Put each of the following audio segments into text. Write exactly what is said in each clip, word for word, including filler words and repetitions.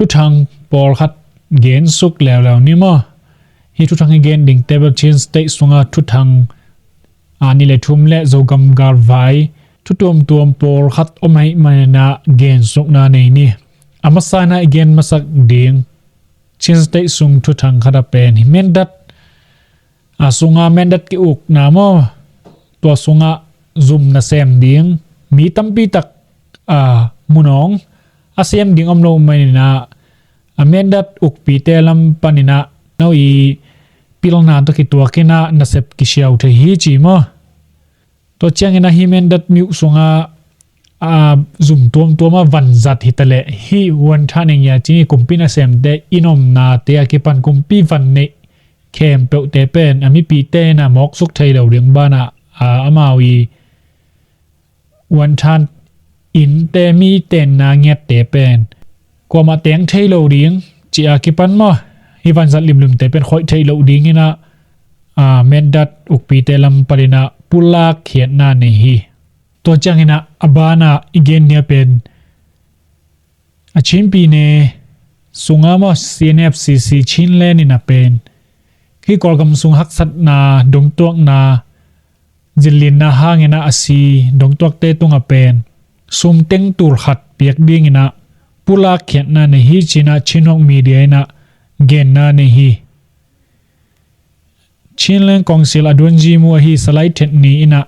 Thuthang pawlkhat gensuk leuleu ni maw? Hih thuthang i gen dingte bel Chin State sunga thuthang a ni le thum le Zogam galvai thu tuamtuam pawlkhat om ahih maninah gensukna nei ni. A masa inah i gen masak ding Chin State sung thuthang khat a pen hi Mindat a sunga Mindat ki-ukna maw, tua sungah zum nasem ding mi tampi tak a munawng a sem ding om lo maninah a Mindat ukpite lam paninah no i pilna tawh kituakinah nasep kisiau thei hi ci maw? Tua cianginah hih Mindat myuh sungah a zum tuamtuama vanzat hitaleh hih Wanthan Engya cini kumpi nasemte i nomnate a kipan kumpi van neih khempeuhte pen a mipite inah mawksuk thei lo ding banah a amau i Wanthan innte mi tenna ngiatte pen kuamah teng thei lo ding ci a kipan maw, hih vanzat limlimte pen khoih thei lo dinginah a Mindat ukpite lam paninah pulak khiatna nei hi. Tua cianginah a banah i gen nia pen a Chin pyine sunga maw C N F C C Chinland inah pen hih Kawlgam sung haksatna dongtuakna zinlinna hanginah a si dongtuakte tungah pen sum teng tul khat piak dinginah pulak khiatna nei hi cinah Chin Hawk Media inah genna nei hi. Chinland Council a duanzi mu ahi Salai Thet ni inah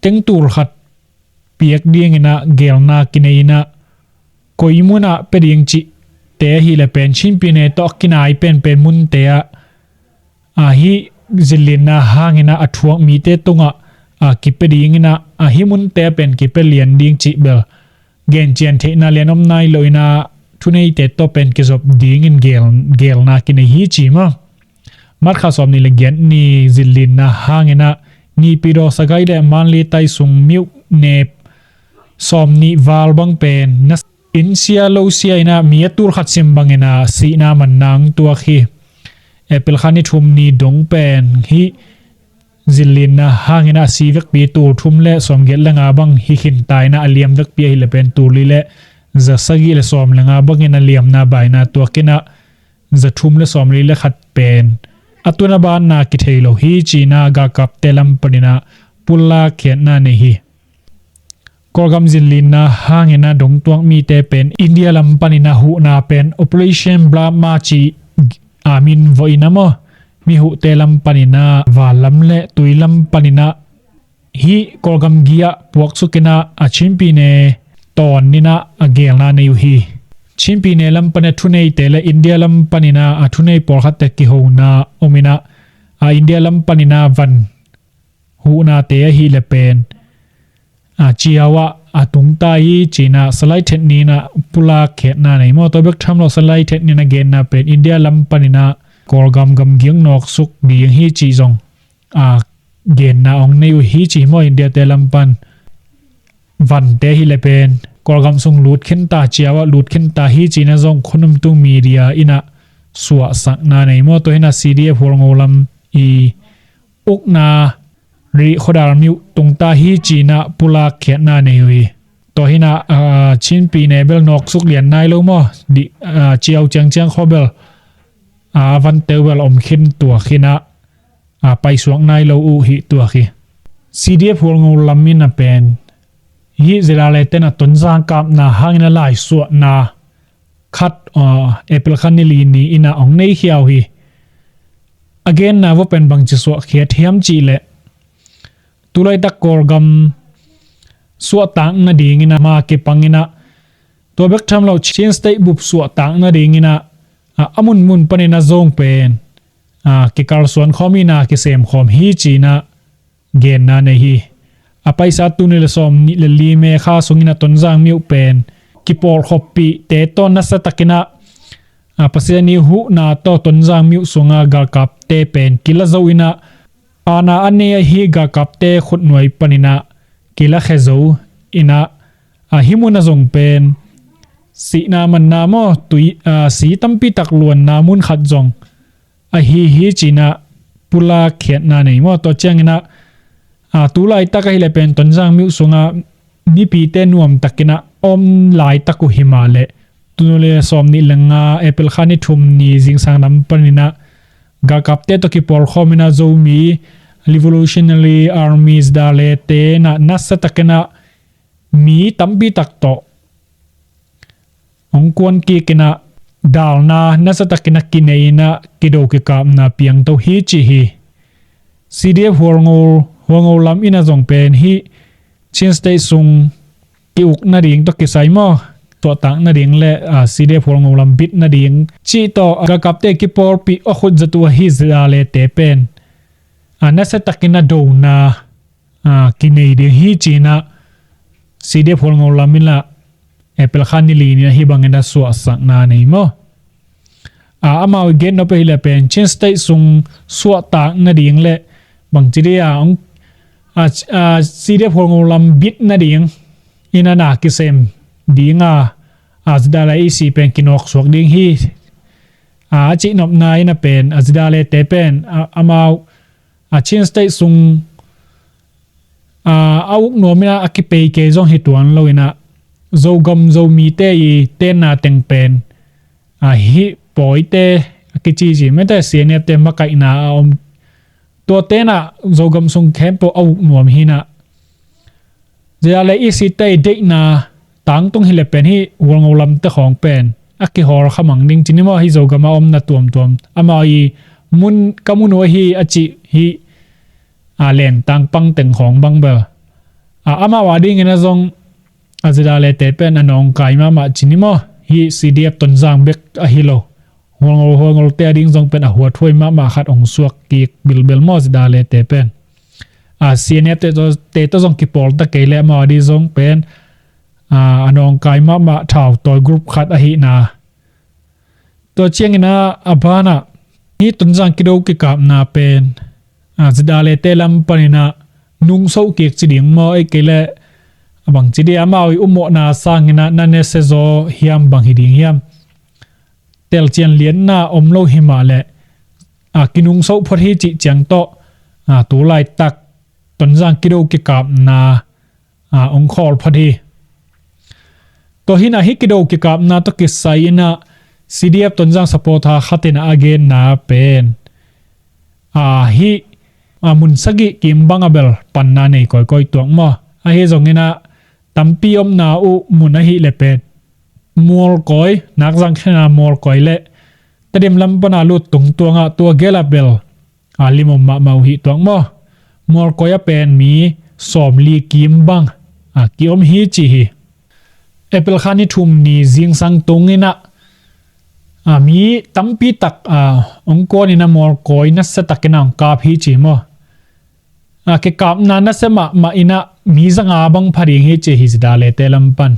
teng tul khat piak dinginah gelna kinei inah koi munah pia ding cihte ahih le pen Chin pyine tawh a kinai penpen munte ah a hih zinlinna hanginah a thuak mite tungah a kipia dinginah a hih munte ah pen kipia lian ding cih bel gencian theihna lian om nai lo inah thuneite tawh pen kizop dingin gel, gelna kinei hi ci maw? March kha sawm nih le giat ni zinlinna hanginah Naypyidaw, Sagaing le Mandalay tai sung myuh nep sawm nih val bang pen na inn sia lo sia inah mi a tul khat sim banginah sihna manna ang tuak hi. April kha ni thum ni dong pen hih zinlinna hanginah a si vekpi tul thum le sawmgiat le nga bang hi khinta inah a liam vekpi ahih le pen tul li le za sagih le sawm le nga bangin a liamna baina tuakinah za thum le sawm li le khat pen a tun a banna kithei lo hi cinah galkapte lam paninah pulak khiatna nei hi. Kawlgam zinlinna hanginah dongtuak mite pen India lam paninah huhna pen Operation Brahma ci a min vawh inah maw, mi huhte lam paninah van lam le tui lam paninah hih Kawlgam gi-ah puaksukinah a Chin pyine tawn inah a gelna nei uh hi. Chin pyine lam panin a thuneite le India lam paninah a thunei pawlkhatte kihona om inah a India lam paninah van huhnate ahih le pen a ciau ah a tungta hi cinah Salai Thet ni inah pulak khiatna nei maw? Tua bek tham lo Salai Thet ni inah genna pen India lam paninah Kawlgam gamgi nawksuk ding hi cih zong a genna ong nei uh hi ci maw? India te lam pan vante ahih le pen Kawlgam sung lut khinta, ciau ah lut khinta hi cinah zong khonumtung media inah suahsakna nei maw? Tua hinah C D F Hualngo lam i ukna Rih Khuadal myuh tungta hi cinah pulak khiatna nei uh hi. Tua hinah a, Chin pyine bel nawksuk lian nai lo maw? Dih, a, ciau ciangciang khaw bel a, a vante uh bel om khin tuak hinah a, paisuak nai lo uh hi tuak hi. C D F Hualngo lam inah pen hih Zedale tenah Tonzang kapna hangin a laisuahna khat, a, April kha ni li ni inah ong nei khia uh hi. A genna vawh pen bangci suahkhiat hiam cih leh tulaitak Kawlgam suahtak nadinginah ma kipanginah tua bek tham lo Chin State bup suahtak nadinginah a, a munmun paninah zong pen a, kikalsuan khawm inah kisem khawm hi cinah genna nei hi. A paisa tul nih le sawm nih le li May kha sungin a Tonzang myuh pen kipawlkhoppihte tawh nasatakinah a, Pasian ii huhna tawh Tonzang myuh sunga galkapte pen kila zo inah aana a nei ahi galkapte khutnuai paninah kilakhia zo inah a, hih mun a zong pen sihna manna maw, tui, a, si tampi tak luanna mun khat zong ahi hi cinah pulak khiatna nei maw? Tua cianginah a, tulaitak ahih leh pen Tonzang myuh sungah mipite nuamtakinah om laitak uh hi mah leh Tul nih le sawmnih le nga April kha ni thum ni zingsang lam panin ah galkapte tawh kipawlkhawm in ah Zomi Revolutionary Army ZRA te in ah nasiatakin ah mi tampi tak tawh hong kuan kik in ah dalna nasiatakin ah kinei in ah kido kikapna piangto hi ci hi. CDF Hualngo, Hualngo lam in ah zong pen hih Chin State sung ki-uk nading tawh kisai maw, suahtak nading le, ah, CDF Hualngo lam bit nading cih tawh galkapte kipawlpih awkhut zatu ahi ZRA te pen, ah, nasiatakin ah dona, ah, kinei ding hi ci in ah CDF Hualngo lam in ah April kha ni li ni ah hih bangin ah suahsakna nei maw. Ah, amau i gen nop ahih leh pen Chin State sung suahtak nading le bangci dih a hong, ah, ah, CDF Hualngo lam bit nading in ah na kisem ding a, ah, ZRA EC pen kinawksuak ding hi. Ah, a cihnopna in ah pen, ah, ZRA te pen, ah, amau, ah, Chin State sung, ah, a uk nuam in ah a kipei kei zong hi tuan lo in ah Zogam Zomite i tenna teng pen, ah, hih pawite a kici ci mete CNF te makaihna a om. Tuate in ah Zogam sung khempeuh a uk nuam hi in ah ZRA EC te i deihna tangtung hi leh pen hih Hualngo lamte khawng pen a kihawl kha mang ding ci ni maw, hih Zogam a omna tuamtuam. Amau i mun ka mun uh ahi a cih hih, ah, Lentang pang teng khawng bang bel, ah, amau a dingin ah zong, ah, ZRA te pen a nawngkai mahmah ci ni maw, hih CDF Tonzang bek ahi lo. Hualngo, Hualngote a ding zong pen a huathuai mahmah khat hong suak kik bilbel maw ZRA te pen. Ah, CNF te tawh, te tawh zong kipawl ta kei leh amau a ding zong pen, ah, a nawngkai mahmah thautawi group khat ahihna. Tua ciangin ah a ban ah hih Tonzang kido kikapna pen, ah, ZRA te lam panin ah nungso kik ci ding maw, ei kei leh a bangci dih amau i upmawhna sangin ah na nese zaw hiam, bang hi ding hiam. Telcian lianna om lo hi mah leh, ah, kinungso phot hi cih ciang tawh, ah, tu laitak Tonzang kido kikapna, ah, hong khawl phot hi. Tua hi in ah hih kido kikapna tawh kisai in ah CDF Tonzang supporter khat in ah a genna pen, ah, hih, ah, mun sagih kim bang a bel panna nei kawikawi tuak maw. Ahi zongin ah tampi omna uh mun ahih leh pen Mualkawi, Nakzang khen a Mualkawi le Tedim lam pan a lut tungtuang ah tua gel a bel, ah, lim om mahmah uh hi tuak maw. Mualkawi ah pen mi sawmli kim bang, ah, ki-om hi ci hi. April kha ni thum ni zingsang tung in ah, ah, mi tampi tak, ah, hong kuan in ah Mualkawi nasiatakin ah hong kap hi ci maw. Ah, kikapna nasia mahmah in ah mi zanga bang pha ding hi ci hi ZRA te lam pan.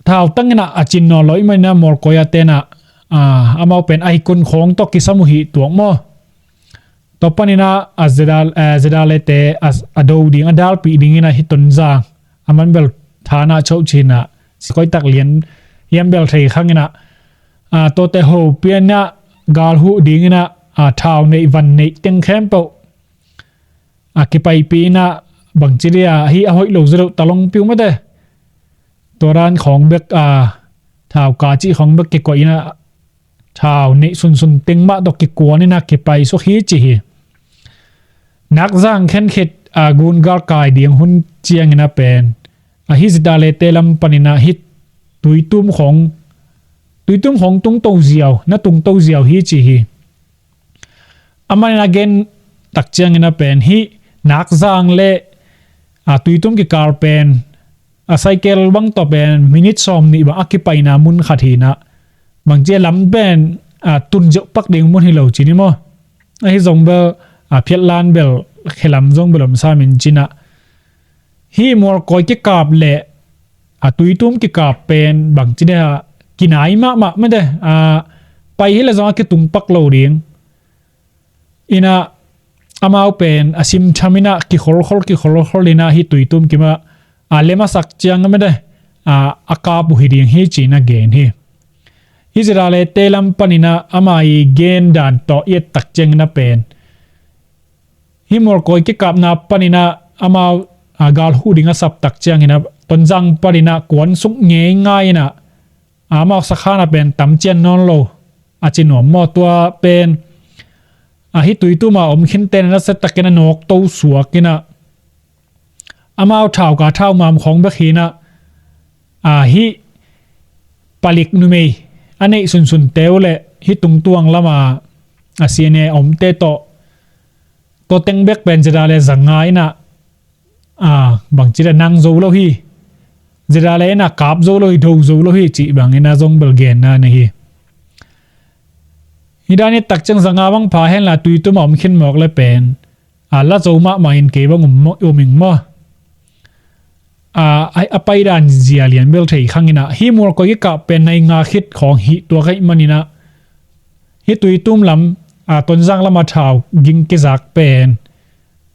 Thautang in ah a cin nawn lo ahih manin ah Mualkawi a te in ah, ah, amau pen a hikun khawng tawh kisam uh hi tuak maw. Tua panin ah, ah, ZRA, eh, ZRA te, ah, a do ding, a dalpih dingin ah hih Tonzang, aman bel thana choh ci in ah, sikoi tak lian hiam bel thei khang in ah, ah, tuate hopih in ah gal huh dingin ah, ah, thau neih van neih teng khempeuh, ah, kipaipih in ah bangci dih a hih a hoih lo zaw deuh ta longpi uh mate. Tua dan khawng bek, ah, thau ka cih khawng bek kikoih in ah thau neih sunsun teng mah tawh kikuan in ah kipaisuk hi ci hi. Nakzang khen khit, ah, gun galkai ding hun ciangin ah pen, ah, hih ZRA te lam panin ah hih Tuitum khawng, Tuitum khawng tungto ziau, na tungto ziau hi ci hi. Aman in a gen tak ciangin ah pen hih Nakzang le, ah, Tuitum kikal pen, ah, cycle bang tawh pen minute sawmnih bang a kipaina mun khat hi in ah, bangci a lam pen, ah, tun zeuh pak ding mun hi lo ci ni maw. Ahi zong bel, ah, phiatlan bel khelam zong bel om sam in ci in ah, hih Mualkawi kikap le, ah, Tuitum kikap pen bangci dih a kinai mahmah mate, ah, pai hi leh zong a kitung pak lo ding. In ah amau pen a simtham in ah kikholkhol kikholkhol in ah hih Tuitum kim ah, ah, lem a sak ciang ah mate, ah, a kap uh hi ding hi ci in a gen hi. Hih ZRA te lam panin ah ama i gen dan tawh i et tak ciangin ah pen, hih Mualkawi kikapna panin ah amau, ah, gal huh ding a sap tak ciangin ah Tonzang panin ah kuan suk ngeingai in ah, amau sakhan a pen tam cian nawn lo a ci nuam maw, tua pen a hih tuitum a om khin ten a nasia takin a nawk to suak in a, amau thau ka thau mam khawng bek hi in a, a hih palik numei a neih sunsunte uh le hih tungtuang lam a a C N A a omte tawh, tua teng bek pen ZRA le zanga in a, a, bangci le nang zo lo hi. ZRA le in a kap zo lo hi, do zo lo hi cih bangin a zong bel genna nei hi. Hih dan i tak ciang zanga bang pha henla tuitum a om khin mawk le pen a la zo mahmah in kei bang um, um ing maw? A, a, a paidan zia lian bel thei khang in a, hih Mualkoi kikap pen nai nga khit khawng hih tuak ahih manin a, hih tuitum lam, a, Tonzang lam a thau ging kizak pen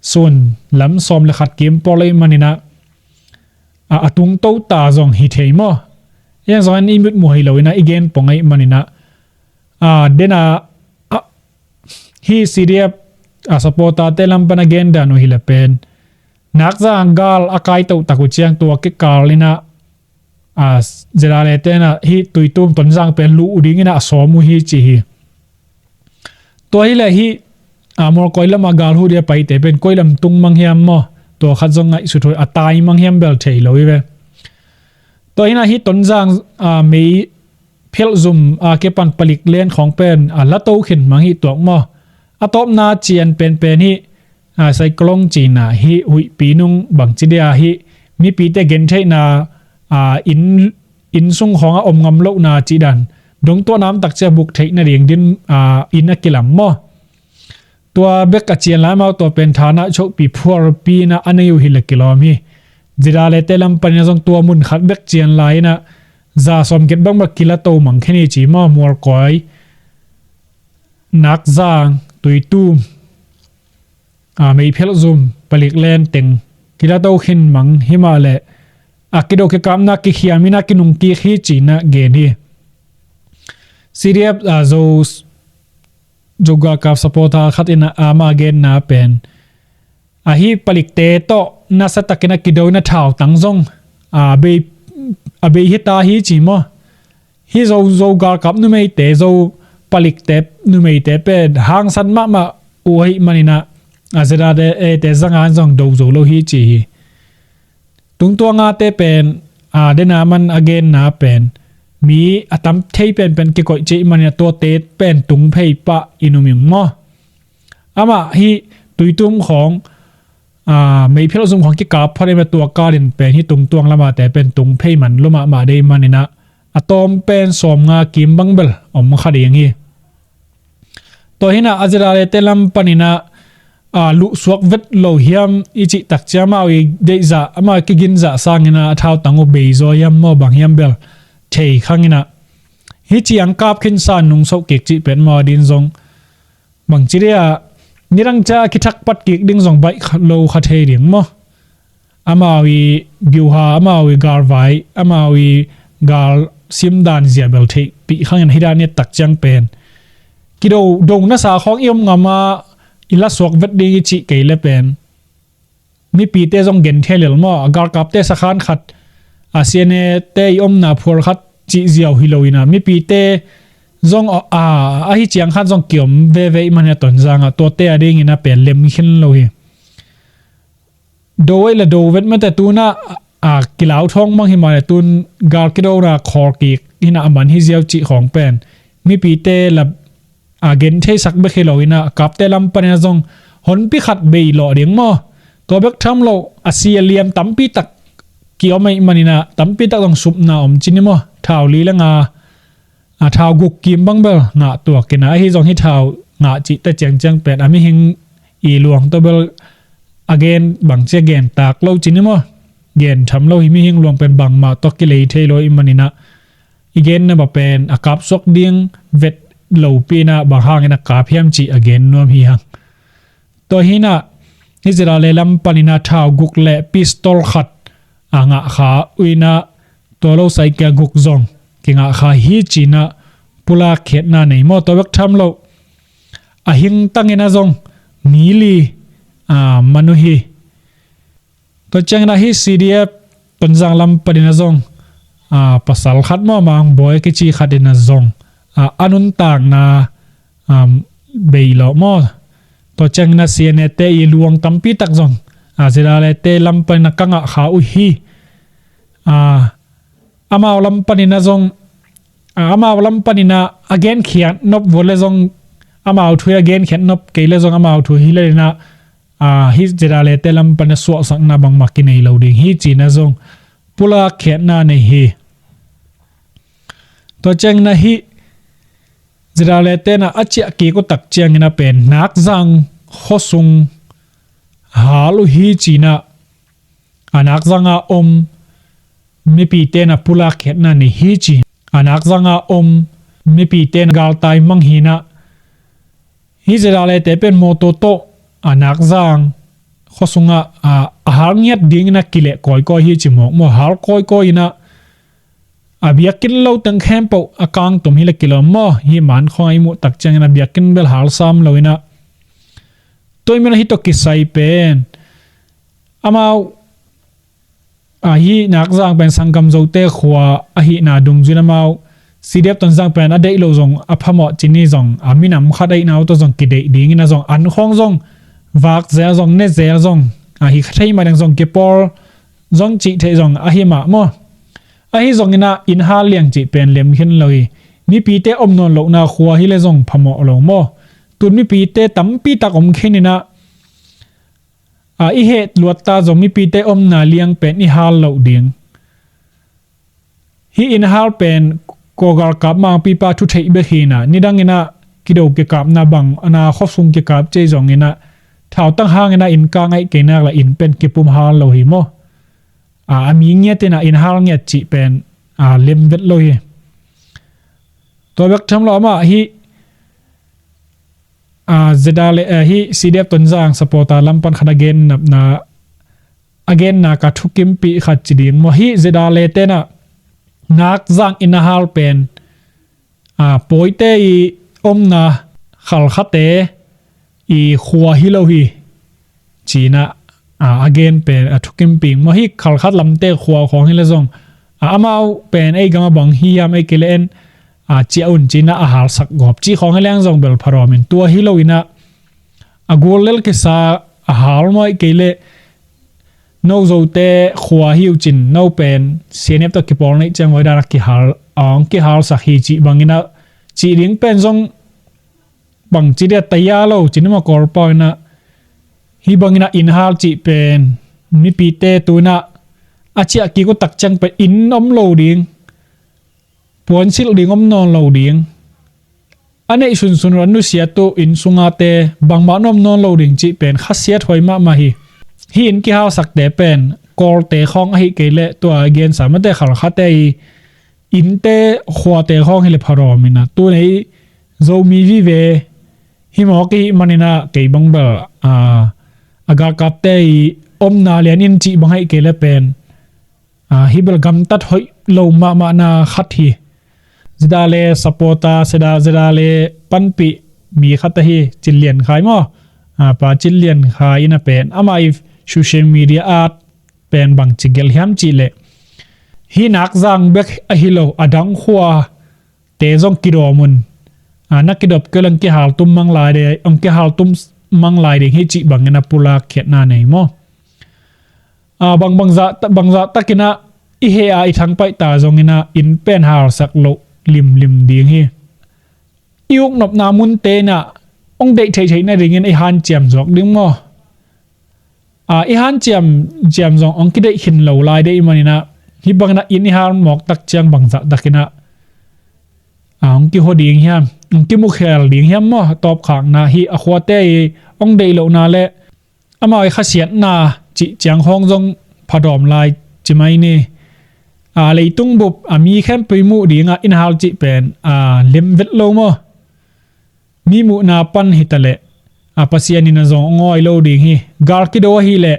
sun lam sawm le khat kim pawl ahih manin a, a, a tung to ta zong hi thei maw? Hiang zong in i mitmuh hi lo in a, i gen pong ahih manin a, a, den a, a, hih C D F a supporter te lam pan a gen dan uh hi le pen, Nakzang gal a kai toh tak uh ciang tua kikal in a, a, ZRA le te in a hih tuitum Tonzang pen luh ding in a sawm uh hi ci hi. Tua hi le hih, a, Mualkoi lam a gal huh dia paite pen koi lam tung mang hiam maw? Tua khat zong ngaihsut uh a, tai mang hiam bel thei lo hi ve. Tua hi in a hih Tonzang, a, mei phelh zum a kipan palik len khawng pen a la to khin mang hih tuak maw? A tawpna cian penpen hih, a, cyclone cihna hih huihpi nung bangci dia hih mipite gentheihna, a, inn, inn sung khawng a om ngam lohna cih dan dong tuah nam tak cia buk theih nading din, a, inn a kilam maw? Tua bek a cian lai amau tua pen thana chohpi phuarpi in a a nei uh hi le kilawm hi. ZRA le te lam panin a zong tua mun khat bek cian lai in a za sawm get bang bek kila to mang khen hi ci maw? Mualkoi, Nakzang, tuitum, a, mei phelh zum, palik len teng kila to khin mang hi mah le a kido kikapna kikhiam in a kinung kik hi ci in a gen hi. C D F, a, Zo, Zo galkap supporter khat in a ama genna pen, a, hih palikte tawh nasia takin a kido in a thautang zong, a, bei, a bei hi ta hi ci maw? Hih Zo, Zo galkap numeite, Zo palikte numeite pen hangsan mahmah uh ahih manin a, a, ZRA te, e, te zanga in zong do zo lo hi ci hi. Tungtuang a te pen, a, den a man a genna pen mi a tam thei penpen kikoih cih manin a tuate pen tung phei pah in um ing maw? Amah hih tuitum khawng, a, mei phelh zum khawng kikap phot in a tua kalin pen hih tungtuang lam a te pen tung phei man lua mahmah dei manin a, a tawm pen sawm nga kim bang bel om kha ding hi. Tua hi in a, a ZRA le te lam panin a, a, luhsuak vet lo hiam i cih tak ciang amau i deihzah, amau i kiginzah sangin a, a thautang uh bei zaw hiam maw, bang hiam bel thei khang in a, hih ciang kap khinsa nung soh kik cih pen amau a din zong bangci dia nidang ca kithak pat kik ding zong baih kha, lo kha thei ding maw? Amau i biuha, amau i galvai, amau i gal simdan zia bel theihpih khang in a, hih dan i tak ciang pen kido, do nasa khawng i om ngam a, i lasuak vet ding i cih kei le pen mipite zong gen thei lel maw? A, galkapte sakhan khat, a, C N A te i omna phual khat cih ziau hi lo in a, mipite zong, a, a, ahi ciang khan zong kiom veve i man hi a, Tonzang ah tuate a dingin a pen lem khin lo hi. Do ei le do vet mate tun a, a, kilau thawng mang hi mah le tun gal kidona khawl kik hi in a, a man hi ziau cih khawng pen mipite la, a, gen theisak bek hi lo in a, a kapte lam panin a zong honpi khat bei lawh ding maw? Tua bek tham lo, a si a liam tampi tak kiom ahih manin a, tampi tak zong supna om ci ni maw? Thau li le nga, a, thau guk kim bang bel ngah tuak in a, ahi zong hih thau ngah cihte ciangciang pen a mihing i luang tawh bel a gen bangci a gen tak lo ci ni maw? Gen tham lo hi, mihing luang pen bangmah tawh kilei thei lo ahih manin a, i genna mah pen a kapsuak ding vet lopi in a, bang hangin a kap hiam cih a gen nuam hi hang. Tua hi in a, hih ZRA le lam panin a thau guk le pistol khat a ngah kha uh in a, tua lo saikia guk zong kingah kha hi ci in a, pulak khiatna nei maw? Tua bek tham lo, a hingtangin a zong mi li, a, man uh hi. Tua ciangin a hih C D F Tonzang lam panin a zong, a, pasal khat maw, Mang Bawi a kici khat in a zong, a, a nuntakna, um, bei lo maw. Tua ciangin a C N A te i luang tampi tak zong, a, ZRA te lam panin a ka ngah kha uh hi. A, amau lam panin a zong, a, amau lam panin a a genkhiat nop vua le zong, amau thu a genkhiat nop kei le zong amau thu hi le in a, a, hih ZRA te lam panin a suahsakna bangmah kinei lo ding hi ci-in a zong pulak khiatna nei hi. Tua ciangin a hih ZRA te in a a ciah kik uh tak ciangin a pen Nakzang khuasung hal uh hi ci-in a, a Nakzang a om mipite in a pulak khiatna nei hi ci. A Nakzang a om mipite in a galtai mang hi in a, hih ZRA te pen mawtaw tawh a Nakzang khuasung ah, a, a hal ngiat dingin a kileh kawikawi hi ci mawk maw, hal kawikawi in a, a biakinn lo teng khempeuh a kangtum hi le kilawm maw. Hih man khawng a i muh tak ciangin a biakinn bel hal sam lo in a, tua ahih manin a hih tawh kisai pen amau, a, hih Nakzang pen sanggam Zote khua ahihna dungzui in amau C D F Tonzang pen a deih lo zong a phamawh ci ni zong, a, minam khat ahihna uh tawh zong kideih dingin a zong an khawng zong vak zel zong, ne zel zong, a, hi kha thei mah ding zong kipawl zong cih theih zong ahi mah maw. Ahi zongin a inn hal liang cih pen lem khin lo hi. Mipite om nawn lohna khua hi le zong phamawh lo maw. Tun mipite tampi tak om khin in a, a, i heh luat ta zong mipite omna liang pen i hal loh ding. Hih inn hal pen Kawlgalkap mangpipa thu theih bek hi in a, nidangin a kido kikapna bang a na khuasung kikap ci zongin a, thautang hangin a inn ka ngaih kei nak le inn pen kipum hal lo hi maw. A, a mi ngiat in a inn hal ngiat cih pen, a, lem vet lo hi. Tua bek tham lo amah hih, a, ZRA le, a, hih C D F Tonzang supporter lam pan khat a gennopna, a genna ka thukimpih khat ci ding maw, hih ZRA te in a Nakzang inn a hal pen, a, Pawite i omna Khalkhate i khua hi lo hi ci-in a, a, a gen pen a thukimpih maw. Hih Khalkhat lamte khua khawng hi le zong, a, amau pen ei gam a bang hi hiam, ei kei le en, a, ciah un ci-in a a halsak gawp cih khawng hi leng zong bel pha dawm in, tua hi lo in a, a gul lel kisa a hal maw, ei kei le no Zote khua hi uh cin, no pen C N F tawh kipawl neih ciang voi dan a kihal, a hong kihalsak hi cih bangin a, cih ding pen zong bangci dia taya lo ci ni maw, Kawlpau in a, hih bangin a inn hal cih pen mipite tu in a a ciah kik uh tak ciang pen inn om lo ding, puansilh ding om nawn lo ding, a neih sunsun uh a nusiat uh inn sungate bangmah na om nawn lo ding cih pen khasiat huai mahmah hi. Hih inn kihalsakte pen Kawlte khawng ahih kei leh tua a gensa mate Khalkhate i innte khuate khawng hi le pha dawm in a, tu nei Zomi vive hi mawk i hih manin a, kei bang bel, a, a galkapte i omna lian inn cih bang ahih kei le pen, a, hih bel gamtat hoih lo mahmahna khat hi. ZRA supporter, ZRA panpih mi khat ahi Cin Lian Khai maw? A, Pa Cin Lian Khai in a pen amah i social media ah pen bangci gelh hiam cih leh, hih Nakzang bek ahi lo, a dang khuate zong kidawm un. A, na kidop kei leng kihaltum mang lai ding, hong kihaltum mang lai ding hi cih bangin a pulak khiatna nei maw? A, bang, bangzah, bangzah takin a i heh a i thangpaih ta zongin a inn pen halsak loh limlim ding hi. I uknopna munte in a hong deih theihtheih nadingin i hanciam zuak ding maw? A, i hanciam, ciam zong hong kideih khin lo lai ding ahih manin a, hih bangin a inn i hal mawk tak ciang bangzah takin a, a, hong kihua ding hiam, hong kimukhel ding hiam maw? Tawpkhakna hi, a khuate i hong deih lohna le amau i khasiatna cih ciang khawng zong pha dawm lai ci mai ni. A, leitung bup a mi khempeuh i muh ding a inn hal cih pen, a, lem vet lo maw? Mi muhna pan hi ta leh, a, Pasian in a zong hong awi lo ding hi. Gal kido ahih leh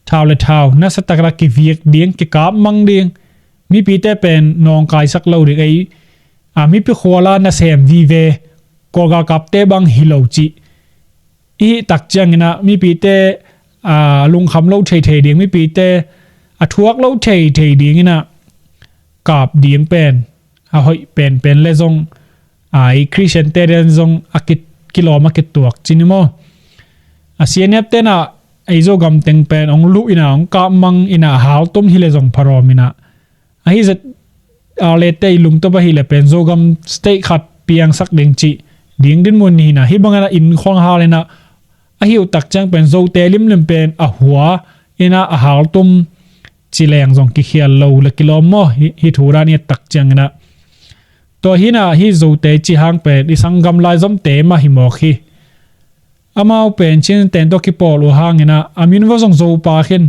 thau le thau nasa takin a kivik ding, kikap mang ding. Mipite pen nawngkaisak lo ding, ei, a, mipi khual a nasem vive Kawl galkapte bang hi lo cih i hih tak ciangin a, mipite, a, lungkham lo theithei ding, mipite a thuak lo theithei dingin a, kap ding pen a hoih penpen le zong, a, i Christian te den zong a ki, kilawm a kituak ci ni maw. A, C N F tenah ei Zogam teng pen hong luh inah hong kap mang inah a haltum hi le zong pharawm inah, ahi zet a lete i lungtop ahi le pen Zogam state khat piangsak ding cih ding dinmun ni hinah, hih bangin a inn khong hal inah a hiutak ciang pen Zote limlim pen a hua inah a haltum ci leng zong kikhial lo le kilawm maw. Hih, hih thu dan i et tak ciang inah, tua hinah hih Zote ci hang pen i sanggam laizomte mah hi mawk hi. Amau pen Chin ten tawh kipawl uh hang inah a min va zong Zopa khin,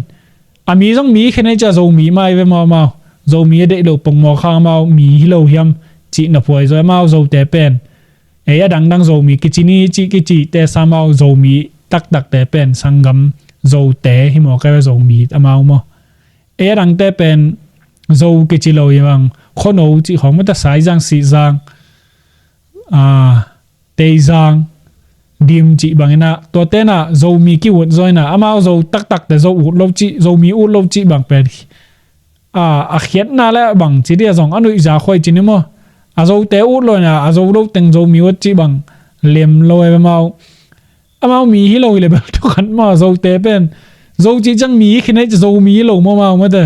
a mi zong mi khin ei cia Zomi mai ve maw amau. Zomi a deih loh pongmawk hang amau mi hi lo hiam cih na phuai zaw amau Zote pen. Ei a dangdang Zomi kici ni cih kicite sa amau Zomi taktakte pen sanggam Zote hi mawk ei ve Zomi amau maw. Ei a dangte pen Zo kici lo hi bang Khono cih khawng mata Saizang Sihzang, a, Teizang, Dim cih bang inah tua tenah Zomi ki-ut zaw inah amau Zo taktakte Zo ut lo cih Zomi ut lo cih bang pen, a, a khiatna le bang ci dia zong a nuihza khuai ci ni maw. A Zote ut lo inah a Zo lo teng Zomi ut cih bang lem lo ei amau. Amau mi hi lo hi le bel tua khat maw Zote pen. Zo cih ciang mi hi khin ei cia Zomi hi lo maw amau mate.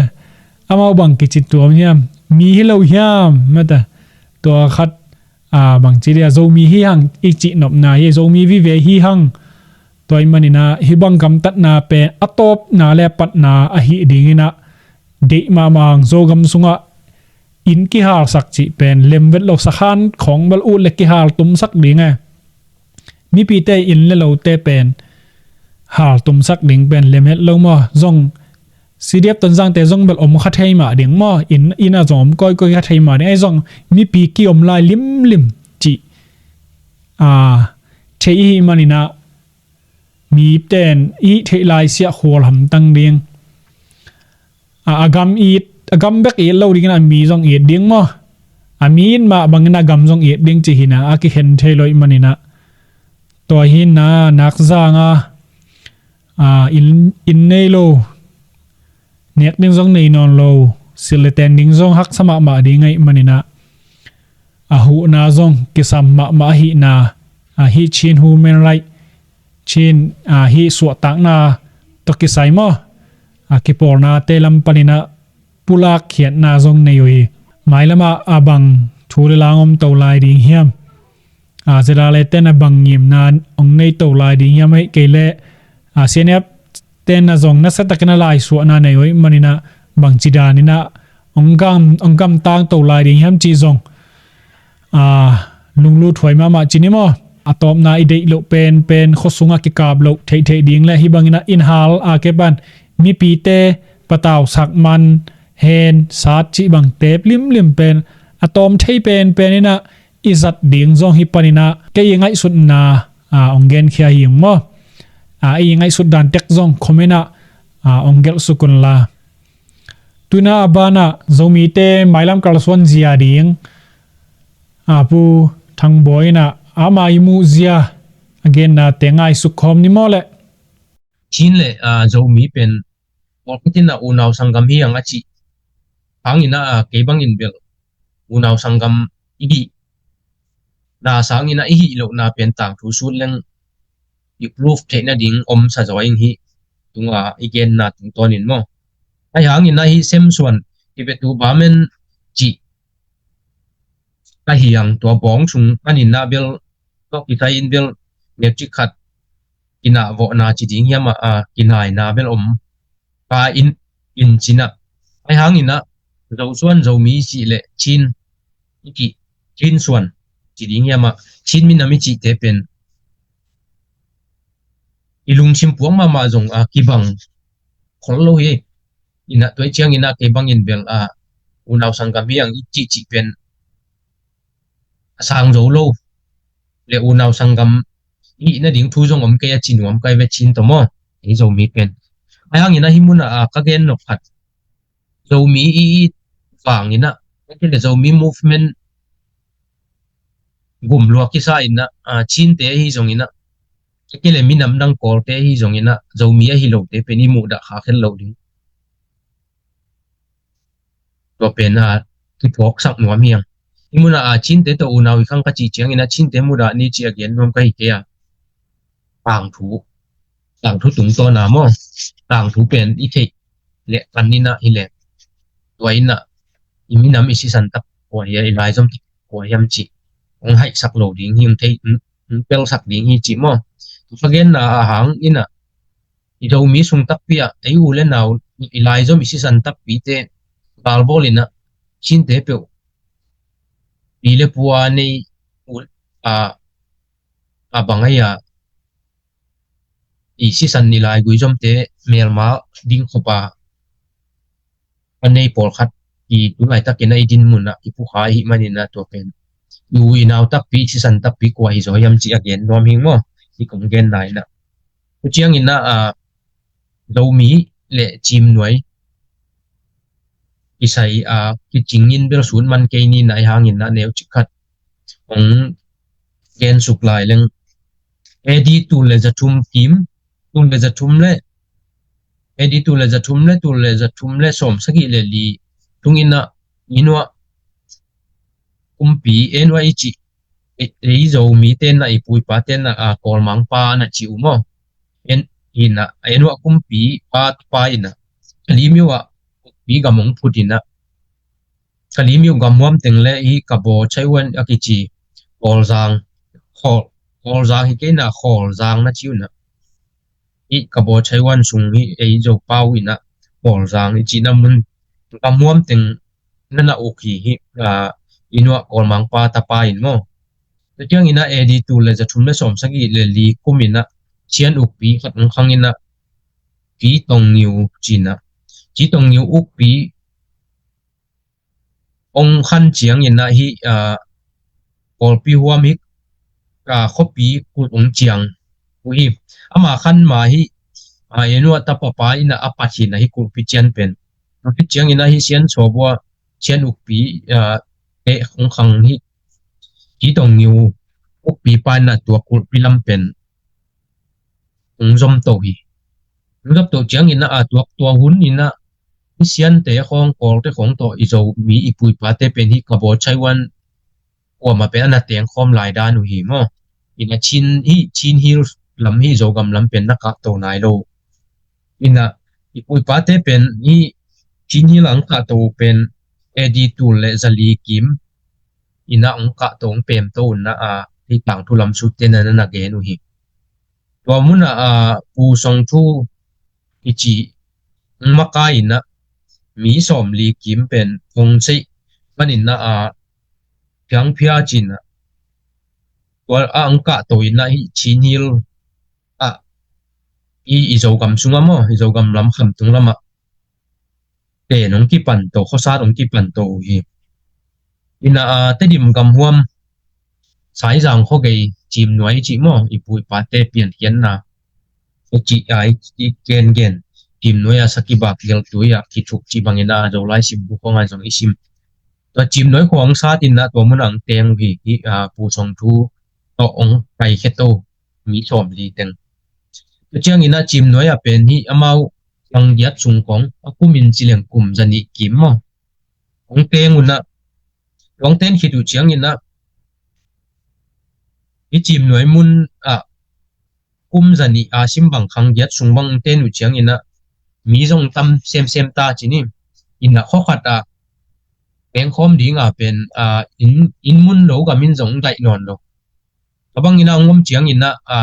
Amau bang kici tuam hiam. Mi hi lo hiam mate. Tua khat, a, bang ci dia Zomi hi hang i cih nopna hi Zomi vive hi hang. Tua i maninah hih bang gamtatna pen a tawpna le patna ahi ding inah deih mahmah hang Zogam sungah inn kihalsak cih pen lemvet lo sakhan khawng bel ut le kihaltumsak ding e. Mipite inn le lote pen haltumsak ding pen lemhet lo maw zong C D F Tonzangte zong bel om kha thei mah ding maw. Inn, inn a zong om kawikawi kha thei mah ding ei zong mipi kiom lai limlim cih, a, thei ihi maninah miten i theih lai siah khual hamtang ding. A, a gam it, a gam bek it lo dingin a mi zong it ding maw. A mi it mah bangin a gam zong it ding ci hinah a kikhen thei lo ih maninah. Tua hinah nakzanga, a, inn, inn nei lo, nek ding zong nei nawn lo, silh le ten ding zong haksa mahmah ding aih maninah. A huhna zong kisam mahmah ahihna, a, hih Chin human right, Chin, a, hih suahtakna tawh kisai maw, a, kipawlnate lam paninah pulak khiatna zong nei uh hi. Mailamah a bang thu le lang om to lai ding hiam. A, zedale tenah bang ngimna hong nei to lai ding hiam aih kei leh, a, C N F tenah zong nasatakin a laisuahna nei uh ih maninah bang ci daninah hong gam, hong gamtang to lai ding hiam cih zong, a, lunglut huai mahmah ci ni maw. A tawpna i deih loh penpen khuasungah kikap loh theihtheih ding le hih banginah innhal a kepan mipite patausak man hen sat cih bang tep limlim pen a tawm thei penpen inah i zat ding zong hi paninah kei i ngaihsutna, a, hong genkhia hi ung maw. A, i ngaihsut dan tek zong comment ah, a, hong gelh suk unla. Tuna a banah Zomite mailam kalsuan zia ding, a, Pu Thang Bawi inah ama i muh zia a gennate ngaisuk khawm ni maw leh. Chin le, a, Zomi pen pawlkhat inah unau sanggam hi ang a cih hangin ah, a, kei bangin bel unau sanggam i hih na sangin ah i hih lohna pen tangthu sut leng i proof theih nading om sa zaw ing hih tunga i genna tungtawnin maw. Ahi hangin ah hih Semsuan Tibetu Bamen cih ahi ang tua bawng sung panin ah bel tawh kisai in bel metric khat kinah vawhna ci ding hiam ah, a, kinaina bel om. Pa in, in cinah. Ahi hangin ah Zosuan Zomi i cih leh Chin i cih, Chin suan ci ding hiam ah Chin minam i cihte pen i lungsim puak mahmah zong, a, kibang khol lo hi. Inah tua ih ciangin ah kei bangin bel, a, unau sanggam hi ang i cihcih pen a sang zo lo le unau sanggam i hih nading thu zong om kei a ci nuam kai ve Chin tawh maw. Ei Zomi pen ahi hangin ah hih munah, a, ka gen nop khat Zomi i, i vangin ah, a kile Zomi movement gumlua kisa in ah, a, Chinte ahi zongin ah, a kile minam dang Kawlte ahi zongin ah Zomi ahi lote pen i muhdah kha khet lo ding. Tua pen, a, kiphawksak nuam hi hang. Hih munah a Chinte tawh unau hi khang ka cih ciangin a Chinte mudah ni cih a gen nuam ka hi kei a. Tangthu, tangthu tungtawn a maw? Tangthu pen i theih leh pan inah hi leh tua inah i minam i sisan tak kua hiam, i laizom tak kua hiam cih hong haihsak lo ding hi, hong thei, hong pelsak ding hi cih maw? Tua ka genna a hang inah i Zomi sung takpi ah ei u le nau, i laizom i sisan takpite galbawl inah Chinte peuh pi le pu a nei u a, a bang ai a i sisan i laigui zomte melma ding khop a a nei pawlkhat i tu laitakin a i din munah i pukha i hih manin a tua pen i u i nau takpi, i sisan takpi kua hi zaw hiam cih a gen nuam hi maw? Hi kong genna inah. Tua ciangin ah, a, Zomi le Cimnuai kisai a kicingin bel sut man kei ni, nai hangin ah neu cik khat hong gen suk lai leng. A D tul le za thum kim, tul le za thum le, A D tul le za thum le, tul le za thum le sawm sagih le li tungin ah i nuah kumpi, e nuah i cih, e, ei Zomi tenna, i pu i pa tenna, a, Kawlmangpa na ci uh maw? En, inah, e nuah kumpi pa, pa inah Kalimiu ah kumpi gam hong phut inah Kalimiu gamhuam teng le hi Kabaw Chaiwan a kici Kawlzang, Kawl, Kawlzang hi kei inah Kawlzang na ci uh inah. Hi Kabaw Chaiwan sung hi ei Zopau inah Kawlzang i cihna mun gamhuam teng na na uk hi hi, a, i nuah Kawlmangpa tapa in maw? Tua ciangin ah A D tul le za thum le sawm sagih le li kum inah Sian ukpi khat hong khang inah Ci Tong Ngiu ci inah, Ci Tong Ngiu ukpi hong khan ciangin ah hi, a, Kawlpi huam hi, a, khuapi kulh hong ciang uh hi. Ama khan ma hi, a, e nuah tapa pa inah a pat hi inah hi kulhpi cian pen. Kulhpi ciangin ah hi Sian Sawbua, Sian ukpi, a, te hong khang hi Ci Tong Ngiu ukpi pa inah tua kulhpi lam pen hong zom to hi. Hong zom to ciangin ah, a, tua, tua hun inah hi Siante khawng, Kawlte khawng tawh i Zomi i pu i pate pen hi Kabaw Chaiwan kuamah pen a na tengkhawm lai dan uh hi maw? Inah Chin hi, Chin Hills lam hi Zogam lam pen na kahto nai lo. Inah i pu i pate pen hi Chin Hills ah hong kahto pen A D tul le za li kim inah hong kahto, hong pemto uh inah, a, hi tangthu lam sutte na na gen uh hi. Tua munah, a, Pu Song Thu i cih hong makai inah mi sawm li kim pen hong seih man inah, a, Phiang Phia ci inah tua a hong kahto inah hi Chin Hills ah i, i Zogam sungah maw, i Zogam lam Khamtung lamah pen hong kipan to, khuasat hong kipan to uh hi. Inah, a, Tedim gamhuam Saizang khuagei Cimnuai cih maw, i pu i pate piankhiatna khuacih a i, i gengen, Cimnuai a sakibak geltui a kithuk cih bangin a Zolai simbu khawng ah zong i sim. Tua Cimnuai khua hong sat inah tua munah hong teng uh hi, hi, a, Pu Song Thu tawh hong paikhia to mi sawm li teng. Tua ciangin ah Cimnuai ah pen hi amau khang giat sung khawng a kumin ci leng kum za nih kim maw, hong teng uh inah, hong ten khit uh ciangin ah hi Cimnuai mun ah kum za nih a sim bang khang giat sung bang hong ten uh ciangin ah mi zong tam semsem ta ci ni. Inah khua khat ah pengkhawm ding a pen, a, inn, inn mun lo gam in zong daih nawn lo. Tua bangin ah hong om ciangin ah, a,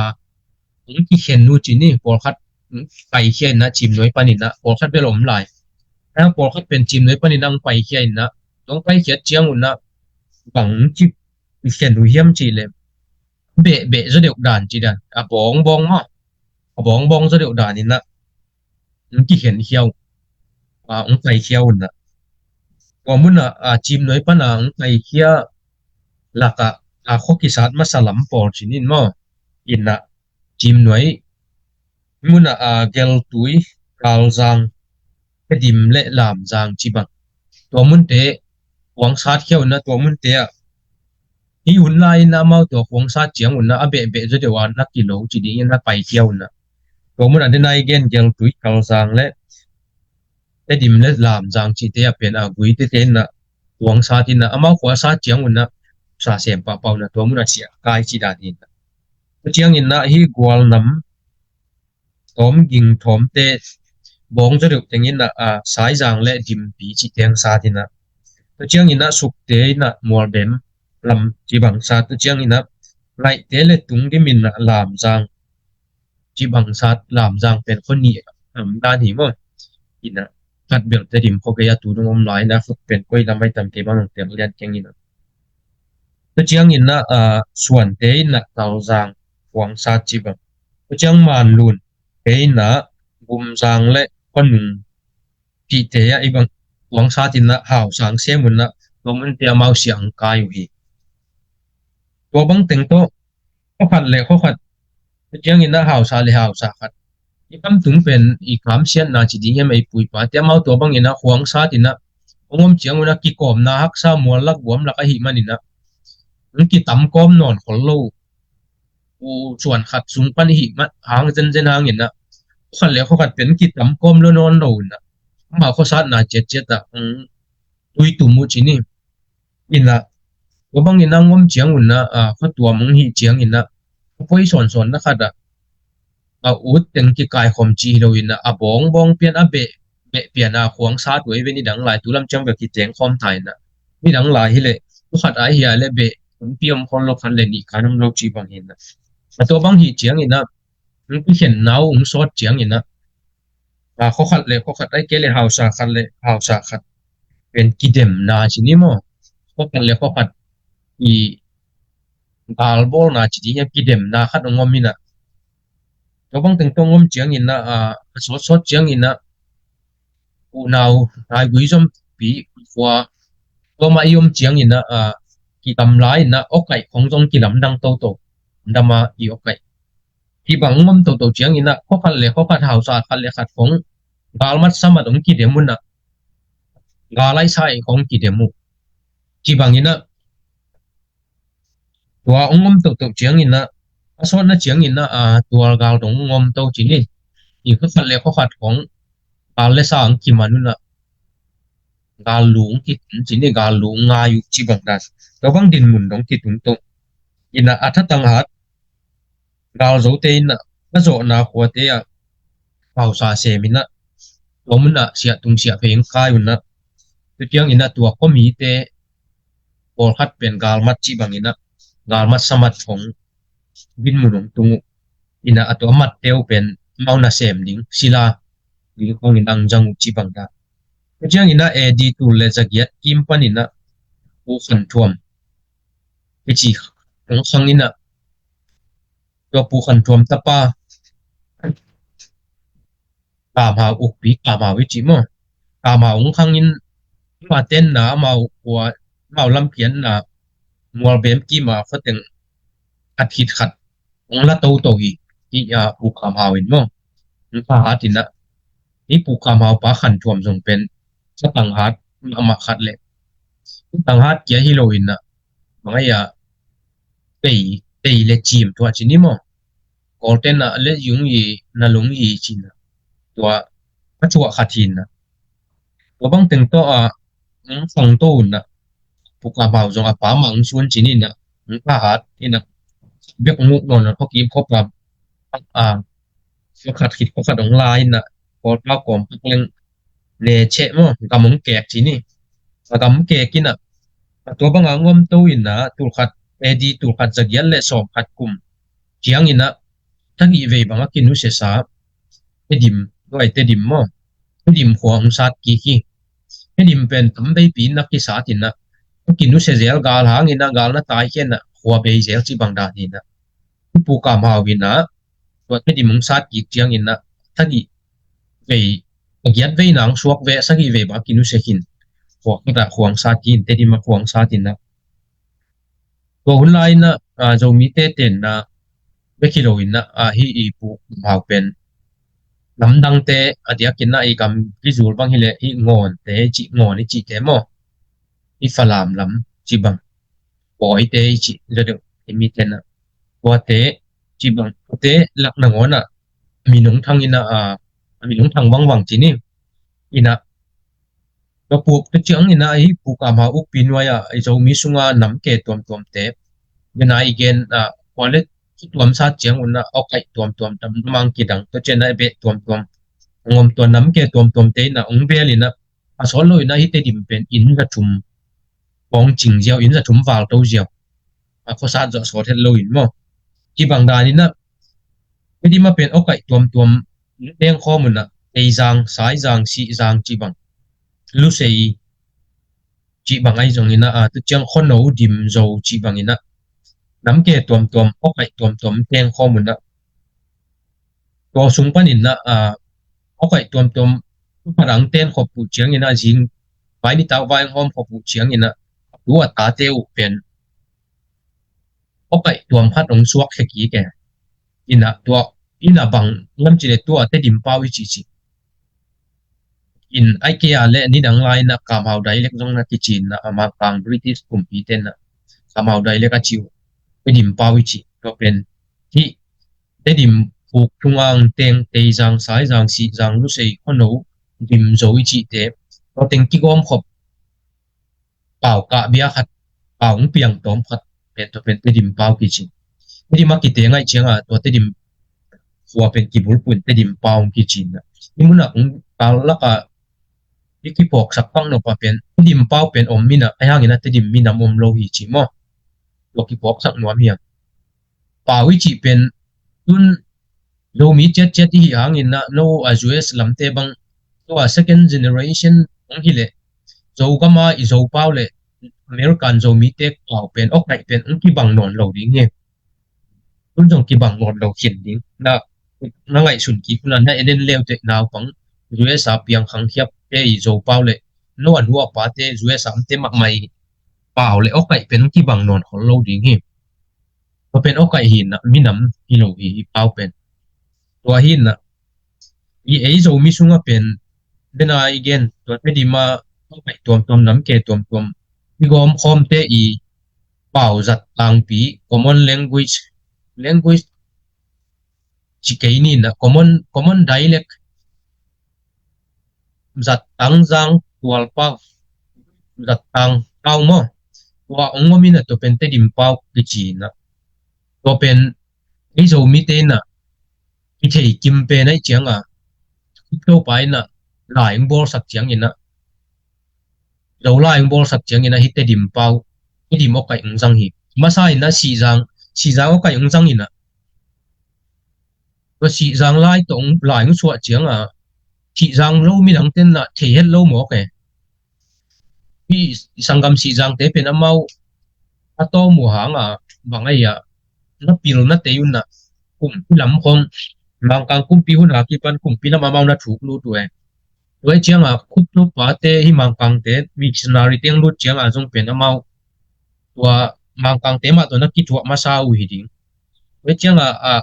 hong kikhen uh ci ni, pawlkhat hong paikhia inah Cimnuai panin ah, pawlkhat bel om lai. A, pawlkhat pen Cimnuai panin ah hong paikhia inah, hong paikhiat ciang un ah bang hong kikhen uh hiam cih leh, behbeh zaw deuh dan ci dan, a bawngbawng maw, a bawngbawng zaw deuh dan inah hong kikhenkhia uh, a, hong paikhia uh inah. Tua munah, a, Cimnuai pana hong paikhia lakah, a, khua kisat masa lam pawl ci ni maw, inah Cimnuai munah, a, Geltui, Kalzang, Tedim le Lamzang ci bang. Tua munte khuang satkhia uh inah, tua munte ah hi hun lai inah amau tua khuang sat ciang uh inah a behbeh zaw deuh a na kilo ci dingin a paikhia uh inah. Tua munah den a i gen Geltui, Kalzang le Tedim le Lamzang cihte ah pen a Guite te inah tuangsat in ah, amau khua sat ciangun ah sa sem pahpah un ah tua mun ah siah kai ci dan hi in ah. Tua ciangin ah hih gualnam tawm ging thawmte bawng zaw deuh tengin ah, ah, Saizang le Dimpi ci teng sat in ah. Tua ciangin ah Sukte in ah Mualbem lam ci bang sat, tua ciangin ah Laihte le Tungdim in ah Lamzang ci bang sat, Lamzang pen khua nih lam dan hi maw. In ah khat bel Tedim khua gei a tu dong om lai in ah Suk pen koi lam ai tam kei bang tel lian keng in ah. Tua ciangin ah, ah, Suante in ah Talzang khuang sat ci bang. Tua ciang Manlunte in ah Gumzang le Khuanung cihte ah i bang khuang sat in ah Hausang sem un ah tua munte amau siah ang kai uh hi. Tua bang teng tawh khua khat le khua khat, tua ciangin ah Hausa le Hausa khat, i kam tung pen i kamsiatna ci ding hiam, ei pu i pate amau tua bangin ah khuang sat in ah hong om ciangun ah kikawmna haksa mual lak guam lak ahih manin ah hong kitam kawm nawn khol lo uh, suan khat sung pan i hih mah hang zenzen hangin ah khua khat le khua khat pen kitam kawm lo nawn lo in ah amau khuasatna ciatciat ah hong tui tum uh ci ni. In ah tua bangin ah hong om ciangun ah, ah, khuatuam hong hih ciangin ah a poi sawnsawn na khat ah a ut teng kikaikhawm ci hi lo in ah a bawngbawng pian a beh, beh pian a khuang sat uh ei ve, nidang lai tu lam ciang beh kiteng khawm ta in ah, nidang lai hi leh khua khat ai hi a le beh hong pi om khol lo, khat le nih kan om lo ci bang hi in ah. A tua bang hih ciangin ah hong kikhenna uh hong sawt ciangin ah, ah, khua khat le khua khat ai kei le Hausa khat le Hausa khat pen kidemna ci ni maw. Khua khat le khua khat i galbawlna ci ding hiam, kidemna khat hong om in ah tua bang teng tawh hong om ciangin ah, ah, a sawtsawt ciangin ah unau naigui zompi khua tua mah i om ciangin ah, ah, kidam lai in ah awkaih khong zong kilamdang toto. Dam a i awkaih hih bang hong om toto ciangin ah khua khat le khua khat, Hausa khat le khat khong galmat samat hong kidem un ah gal ai sa ei khong kidem uh ci bangin ah tua hong om toto ciangin ah a sawtna ciangin ah, ah, tual gal dong hong om to ci ni. I khua khat le khua khat khong gal le sa hong kiman un ah gal lung kitun ci ni, gal lung ngai uh ci bang dan. Tua bang dinmun dong kitun to. In ah a thatang hat galzote in ah a zawhna khuate ah Hausa sem in ah tua mun ah siah tung siah phei hong kai un ah, tua ciangin ah tua khuamite pawlkhat pen galmat ci bangin ah galmat samat khong dinmun hong tung uh. In ah a tua matte uh pen amau nasem ding sila ding khongin ang zang uh ci bang dan. Tua ciangin ah A D tul le zagiat kim panin ah Pu Khan Thuam i ci hong khang in ah tua Pu Khan Thuam tapa Kam Hau, ukpi Kam Hau i ci maw. Kam Hau hong khang in amau tenna, amau khua, amau lampianna Mualbem kim a khua teng khat khit khat hong la toto hi. Hih, ah, Pu Kam Hau in maw hong pha hat in ah hih Pu Kam Hau pa Khan Thuam zong pen thatang hat mahmah khat le thatang hat kia hi lo in ah bang ai ah tei, tei le cim tua ci ni maw. Kawlten ah le yung i na lung i ci in ah tua a thuah khat hi in ah tua bang teng tawh ah hong khang to un ah Pu Kam Hau zong a pa mah hong suan ci ni in ah hong pha hat in ah bek hong uk nawn ah khuakim khuapa ah khuakhat khit khuakhat hong la in ah Kawlpau kawm pak leng ne cheh maw, gam hong kek ci ni. A gam kek in ah a tua bang a hong om to in ah tul khat A D tul khat zagiat le sawm khat kum ciangin ah thagih vei bang a kinusia sa Tedim, tua i Tedim maw, Tedim khua hong sat kik hi. Tedim pen tam veipi in ah kisat in ah a kinusia zel gal hangin ah gal na tai khen ah khua bei zel ci bang dan hi in ah Pu Kam Hau in ah tua Tedim hong sat kik ciangin ah thagih vei, a giat vei nang suak ve, sagih vei bang a kinusia khin khua khat ah khua hong sat kik in, Tedim ah khua hong sat in ah tua hun lai in ah, ah, Zomite tenna bek hi lo in ah, ah, hih i Pu Kam Hau pen lamdangte a diakin ah i gam kizul bang hi leh hih Ngawnte i cih, Ngawn i cihte maw, hih Falam lam ci bang, Pawite i cih zaw deuh i mite in ah tuate ci bang, tuate lak nangawn ah a min hong thang in ah, ah, a min hong thang vangvang ci ni. In ah Tua puk te ciangin ah, hih puk a ma ukpi nuai ah, i Zomi sunga nam ke tuamtuamte, bena i gen ah, kua le tuamsa ciangun ah, awkaih tuamtuam tam mang kidang, tua ciang ah beh tuamtuam, ngom tua nam ke tuamtuamte in ah, ong bel in ah, a sawt lo in ah, hih Tedim pen inn za thum pawng cing ziau, inn za thum val to ziau. A khuasat zawh sawt het lo in maw. Ci bang dan in ah, Tedim a pen awkaih tuamtuam teng khawm un ah, Teizang, Saizang, Sihzang ci bang, Lusei ci bang ahi zongin ah, a, tu ciang Khuano, Dim, Zo ci bangin ah, nam ke tuamtuam, awkaih tuamtuam teng khawm un ah, tua sung panin ah, a, awkaih tuamtuam, tu padang ten khop uh ciangin ah, zing vai nitak vai hawm khop uh ciangin ah, a pu a tate uh pen awkaih tuam khat ong suak khia kik e. In ah tua, in ah bang lam ci le tua Tedim pau i ci ci. In ai kei a le nidang lai in ah Kamhau dialect zong na kici in ah, a Mangkang British kumpi ten ah Kamhau dialect a ci uh Tedim pau i ci. Tua pen hih Tedim puk thungang teng Teizang, Saizang, Sihzang, Lusei, Khuano, Dim, Zo i cihte, tua teng kigawm khop pau kah bia khat, pau hong piang tawm khat, pen tua pen Tedim pau kici. Tedim a kite ngaih ciang ah, tua Tedim khua pen kibulphuh in Tedim pau hong kici in ah. Hih mun ah kong pau lak ah, i kiphawksak pak nop ah pen, Tedim pau pen om in ah, ahi hangin ah Tedim minam om lo hi ci maw. Tua kiphawksak nuam hi hang. Pau i cih pen, tun Zomi ciatciat i hih hangin ah, no a U S lamte bang, tua second generation hong hi leh, Zogam a i Zo pau le American Zomite pau pen, awkaih pen hong kibang nawn lo ding hi. Tun zong kibang nawn lo khin ding. Na, na ngaihsun kik un ah, na en en leuteh naupang U S a piang khangkhiapte i Zo pau le, no a nu a pate U S a omte mahmah i pau le awkaih pen hong kibang nawn khol lo ding hi. Tua pen awkaih hi in ah, minam hi lo hi, hih pau pen. Tua hi in ah, i ei Zomi sungah pen, bena i gen, tua Tedim a awkaih tuamtuam, nam ke tuamtuam, i gawm khawmte i pau zat tangpi, common language, language ci kei ni in ah, common, common dialect, zat tang zang tual pau, zat tang pau maw. Tua ong om in ah, tua pen Tedim pau kici in ah. Tua pen ei Zomite in ah, kithei kim pen ahi ciang ah, Khup Topa in ah, lai ong bawlsak ciangin ah, Zolai ong bawlsak ciangin ah, hih Tedim pau, Tedim awkaih ong zang hi. Masa in ah Sihzang, Sihzang awkaih ong zang in ah, tua Sihzang lai tawh ong, lai ong suah ciang ah, Sihzang lo midangte in ah thei het lo mawk e. Hih sanggam Sihzangte pen amau a tawm uh hang ah, bang ahi ah, na pil na tei un ah, kumpi lam khawng, Mangkang kumpi hun a kipan kumpi lam amau na thuk lut uh e. Tua hi ciang ah, Khup Topate, hih Mangkangte missionary teng lut ciang ah zong pen amau, tua Mangkangte mah tawh na kithuah masa uh hi ding. Tua hi ciang ah, a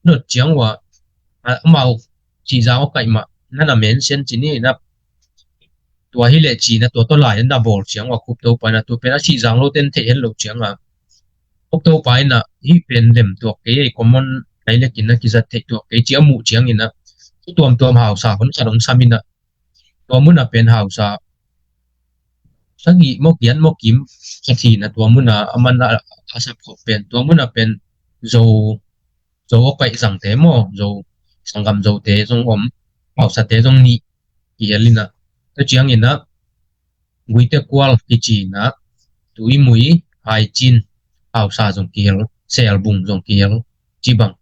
dot ciang uh ah, a, amau Sihzang awkaih mah na na mention ci ni in ah, tua hi leh ci in ah, tua tawh lai na bawl ciang uh ah, Khup Topa in ah, tua pen a Sihzang lote in thei het loh ciang ah, Khup Topa in ah, hih pen lem tuak kei, common dialect in ah kizat theih tuak kei ci a muh ciangin ah, thu tuamtuam hausa hon khat hong sam in ah, tua mun ah pen hausa sagih maw, giat maw, kim khat hi in ah, tua mun ah aman a, a sap khop pen, tua mun ah pen Zo, Zo awkaih zangte maw, Zo, sanggam Zote zong om, hausate zong nih kihel in ah. Tua ciangin ah, Guite Kual kici in ah, Tuimui, Haicin, hausa zong kihel, Selbung zong kihel, ci bang.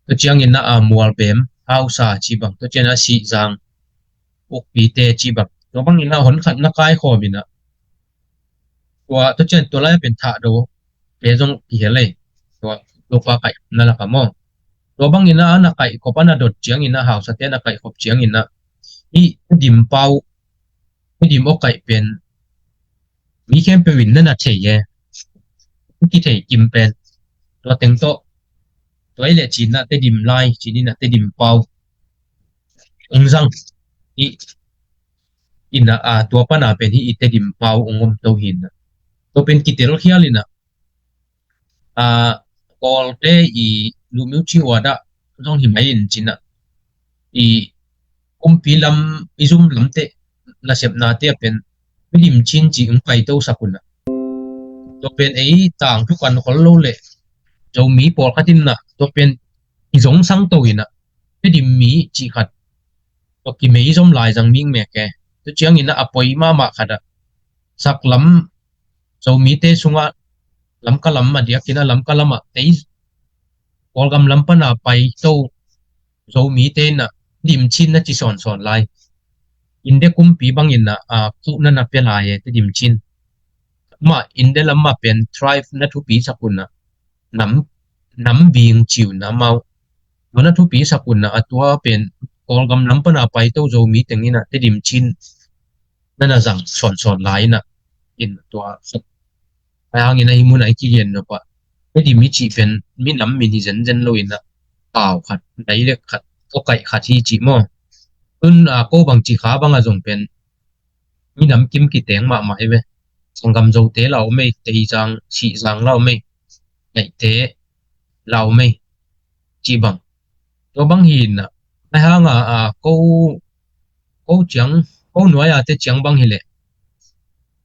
Tua ciangin ah, a, Mualbem, hausa ci bang. Tua ciangin ah, Sihzang, Ukpite ci bang. Tua bangin ah, hon khat na kaikhawm in ah, tua, tua ciang tua lai pen Thahdo te zong kihel ei. Tua, tua pa kaih na lak ah maw. Tua bangin ah, a na kaih khop, a na dot ciangin ah, hausate a na kaih khop ciangin ah, hih Tedim pau, Tedim awkaih pen mi khempeuh in na na thei e. Kithei kim pen. Tua teng tawh, tua hi leh ci in ah Tedim lai, ci in ah Tedim pau ong zang hi in ah, a, tua pan a pen hih i Tedim pau ong om to hi in ah. Tua pen kitel khial in ah, a, Kawlte i Lumiu ci uh ah dah zong hi mai in ci in ah, i kumpi lam, i zum lamte, nasepnate a pen Tedim Chin ci hong paito sak un ah, tua pen ei tangthu kan khol lo leh Zomi pawlkhat in ah tua pen i zong sang to in ah Tedim mi cih khat tua kimeizom lai zang ming mek e. Tua ciangin ah a poi mahmah khat ah saklam Zomite sungah Lamka lam a diakin ah Lamka lamah ei Kawlgam lam pana paito Zomite in ah Tedim Chin na ci sawnsawn lai. India kumpi bangin ah, ah, khuh na na pia lai e Tedim Chin. Mah India lam mah pen tribe na thupi sak un ah nam, nam bing ci un ah amau. Tua na thupi sak un ah a tua pen Kawlgam lam pana paito Zomi teng in ah Tedim Chin na na zang sawnsawn lai in ah in tua. Ahi hangin ah hih mun ah i kigen nop ah Tedim i cih pen minam min hi zenzen lo in ah pau khat, dialect khat, awkaih khat hi cih maw. Tun ah ko bang ci kha bang a zong pen minam kim kiteng mahmah hi ve. Sanggam Zote la om ei, Teizang, Sihzang la om ei, Ngaihte la om ei cih bang. Tua bang hi in ah, ahi hang ah, ah, ko, ko ciang, ko nuai a te ciang bang hi leh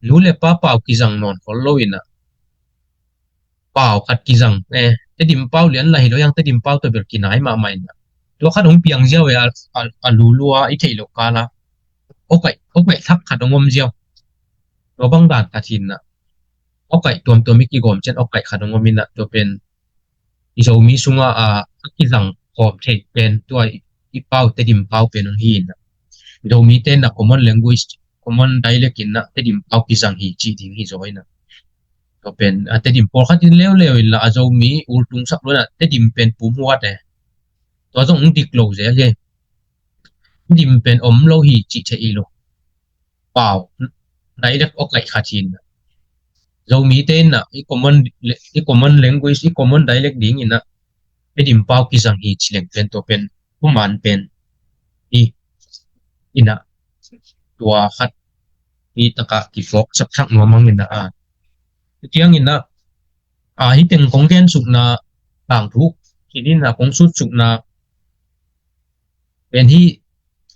nu le pa pau kizang nawn khol lo in ah pau khat kizang, eh, Tedim pau lian la hi lo, hiang Tedim pau tawh bel kinai mahmah in ah tua khat hong piang ziau e, a, a, a lulua i theih loh kal ah awkaih, awkaih thak khat hong om ziau. Tua bang dan khat hi in ah awkaih tuamtuam i kigawm ciang awkaih khat hong om in ah tua pen i Zomi sungah a, a kizang khawm thei pen tua i, i pau Tedim pau pen hong hi in ah Zomite in ah common language, common dialect in ah Tedim pau kizang hi cih ding hi zaw in ah. Tua pen a Tedim pawlkhat in leuleu in la a Zomi ultung sak lo in ah Tedim pen pum huat e. Tua zong hong dik lo zel hi. Tedim pen om lo hi cih thei i lo. Pau, dialect awkaih khat hi in ah Zomite in ah i common, i common language, i common dialect ding in ah Tedim pau kizang hi ci leng pen tua pen thuman pen hi in ah tua khat hi takah kifawk sak thak nuam hang in ah a. Tiang in ah, a, hih teng kong gen sukna tangthu khin in ah kong sut sukna pen hi.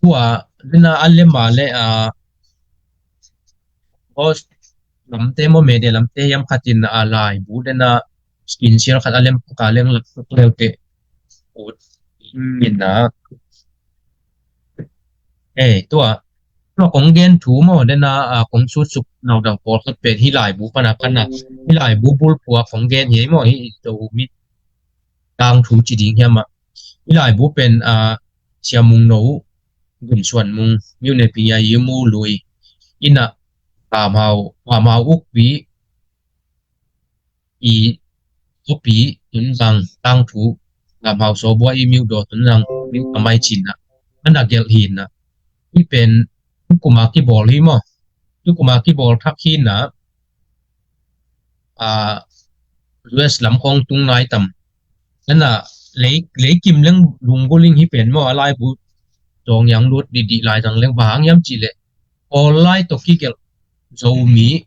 Tua dena a lem a le a host lamte maw, media lamte hiam khat in a laibu dena screen share khat a lem ka leng lak tuk leute ut in a. Eh, tua, tua kong gen thu maw dena, a, kong sut suk naudang pawlkhat pen hih laibu pana pana, hih laibu bulphuh a kong gen hi ei maw, hih Zomi tangthu ci ding hiam ah. Hih laibu pen, a, Sia Mung No, Gun Suan Mung, Miu Ne Ping Ya Yi Mu Lui in ah, Lam Hau, Lam Hau Ukpi i Ukpi Tun Zang tangthu, Lam Hau Sawbua i Miu Daw Tun Zang, Miu Kamai ci in ah, a na gelh hi in ah. Hih pen tukum a kibawl hi maw. Tukum a kibawl thak hi in ah, a, U S lam khawng tung nai tam. Ana lei, lei kim leng lunggulh ing hi pen maw, a laibu zawng yang lut dihdih lai zang leng, bang hang hiam cih leh Kawl lai tawh kigelh Zomi,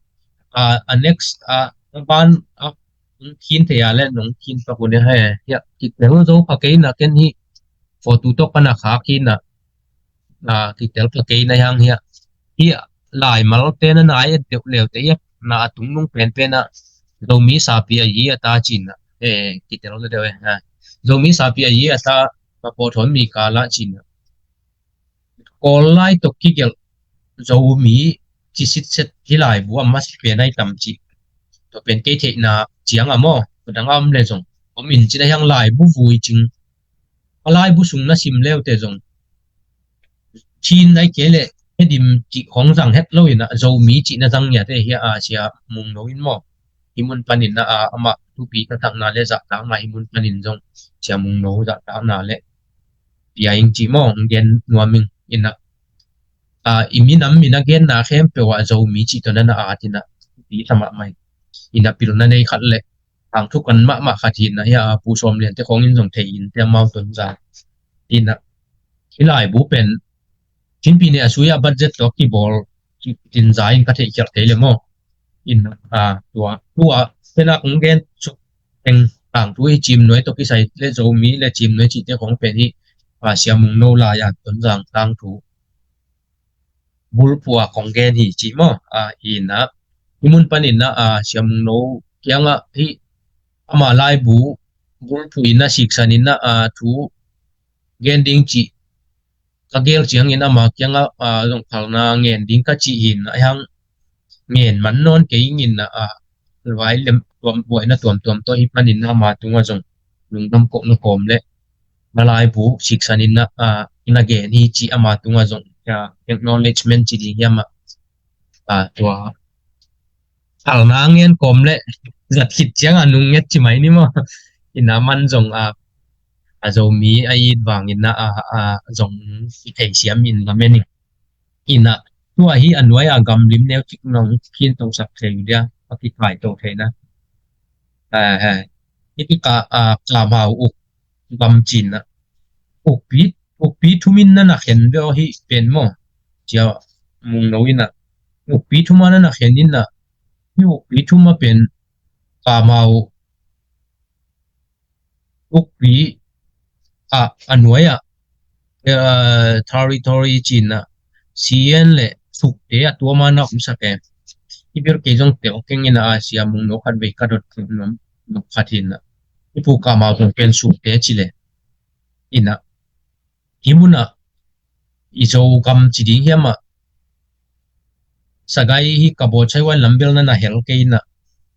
a, a next, a, a ban, a, nong khin thei a le nong khin pak uh ne he, hiah kitel zo pha kei na ken hih photo tawh pana khak hi na, a, kitel pha kei na hiang hiah. Hiah laimalte na nai et deuh leute hiah na a tungnung penpen ah Zomi sapi a yi a ta cin ah, eh, kitel zo deuh eh, a. Zomi sapi a yi a ta, ma pawthawn mi kal ah cin ah. Kawl lai tawh kigelh Zomi ci sitset hi laibu a masa pen ai tam cih. Tua pen kei theihna ciang a maw, tua dang a om le zong om in cin a hiang laibu vui cing. A laibu sung na sim leute zong Chin ai kei leh Tedim cih khong zang het lo in ah Zomi cih na zang ngiat eh, hiah a Sia Mung No in maw. Hih mun panin ah, a, amah thupi taktakna le zahtakna hih mun panin zong Sia Mung No zahtakna le pia ing cih maw, hong gen nuam ing in ah. A, i minam min a genna khempeuh ah Zomi cih tawh na na at in ah thupi ta mahmah in ah pilna nei khat le tangthu kan mahmah khat hi in ah, hiah a Pu Sawm Lian te khawng in zong thei in te amau Tonzang in ah. Hih laibu pen Chin Pyine a sui a budget tawh kibawl cih in za in ka theihkhialh kei le maw. In, a, tua, tua, pen a kong gen suk teng tangthu hi Cim Nuai tawh kisai le Zomi le Cim Nuai cihte khong pen hi, a, Sia Mung No lai a Tonzang tangthu. bulphuh a kong gen hi ci maw. A, hi na, hi mun panin na, a, Sia Mung No kiangah hi ama laibu bulphuh in na siksan in na, a, thu gen ding cih ka gel ciangin ama kiangah, a, zong phalna ngen ding ka cih hi na, a, hang ngen man nawn kei ing in na, a, vai lem tuam, buaina tuamtuam tawh hi panin na ama tungah zong lungdam kohna kawm le na laibu siksan in na, a, na gen hi cih ama tungah zong, a, acknowledgement ci ding hiam ah, a, tua phalna ngen kawm le zat khit ciang a nung nget ci mai ni maw. Ina man zong, a, a Zomi a it vangin na, a, a, zong i thei siam in lamen ing. Ina tua hi a nuai a gam lim neu cik nong khin to sak thei uh dia, a kikai to thei na. A, a, i kika, a, Kamau uk gam cin na. Ukpi, ukpi thumin na na khen beo hi pen maw. Sia Mung No ina ukpi thuma na na khen in na. Hi ukpi thuma pen Kamau ukpi a, a nuai ah, eh, territory cin na, Sien le Sukte a tuama na omsak e. I bil kei zong te okeng in a, Sia Mung No khat vei ka dot nuam, nuam khat hi na. I pu Kamau zong pen Sukte ci le. Ina hi mun ah i Zogam ci ding hiam ah, Sagai hi ka bawl chai wan lam bel na na hel kei na.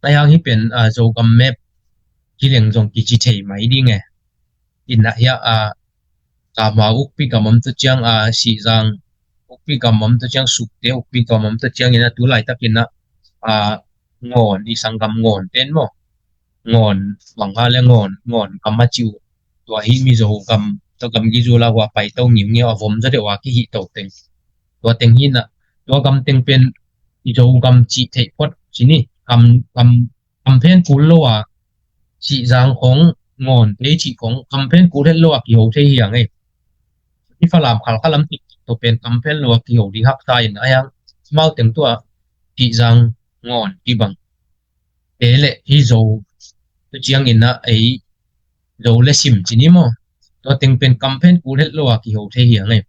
Na hiang hi pen, a, Zogam map hi leng zong kici thei mai ding e. Ina hia, a, Kamau ukpi gam om tu ciang, a, Sihzang ukpi gam om tu ciang, Sukte ukpi gam om tu ciang ina tu laitak ina, a, Ngawn, i sanggam Ngawn ten maw. Ngawn, bang ha le Ngawn, Ngawn gam a ci uh. Tua hi Mizo gam, tua gam gizu la hua pai to ngiu ngiu a vom zaw deuh a kihi to teng. Tua teng hi na, tua gam teng pen i Zo gam cih theih phot ci ni, gam, gam, gam phen kul lo a, Sihzang khong, Ngawn te cih khong, gam phen kul het lo a kiho thei hiang ei. I Falam Khalkha lam tik tua pen gam phen lo a kiho ding haksa in a hiang, mau teng tua, Sihzang, Ngawn, kibang. Te le hi Zo, tu ciang ina ei Zo le Sim ci ni maw. Tua teng pen gam phen kul het lo a kiho thei hiang ei.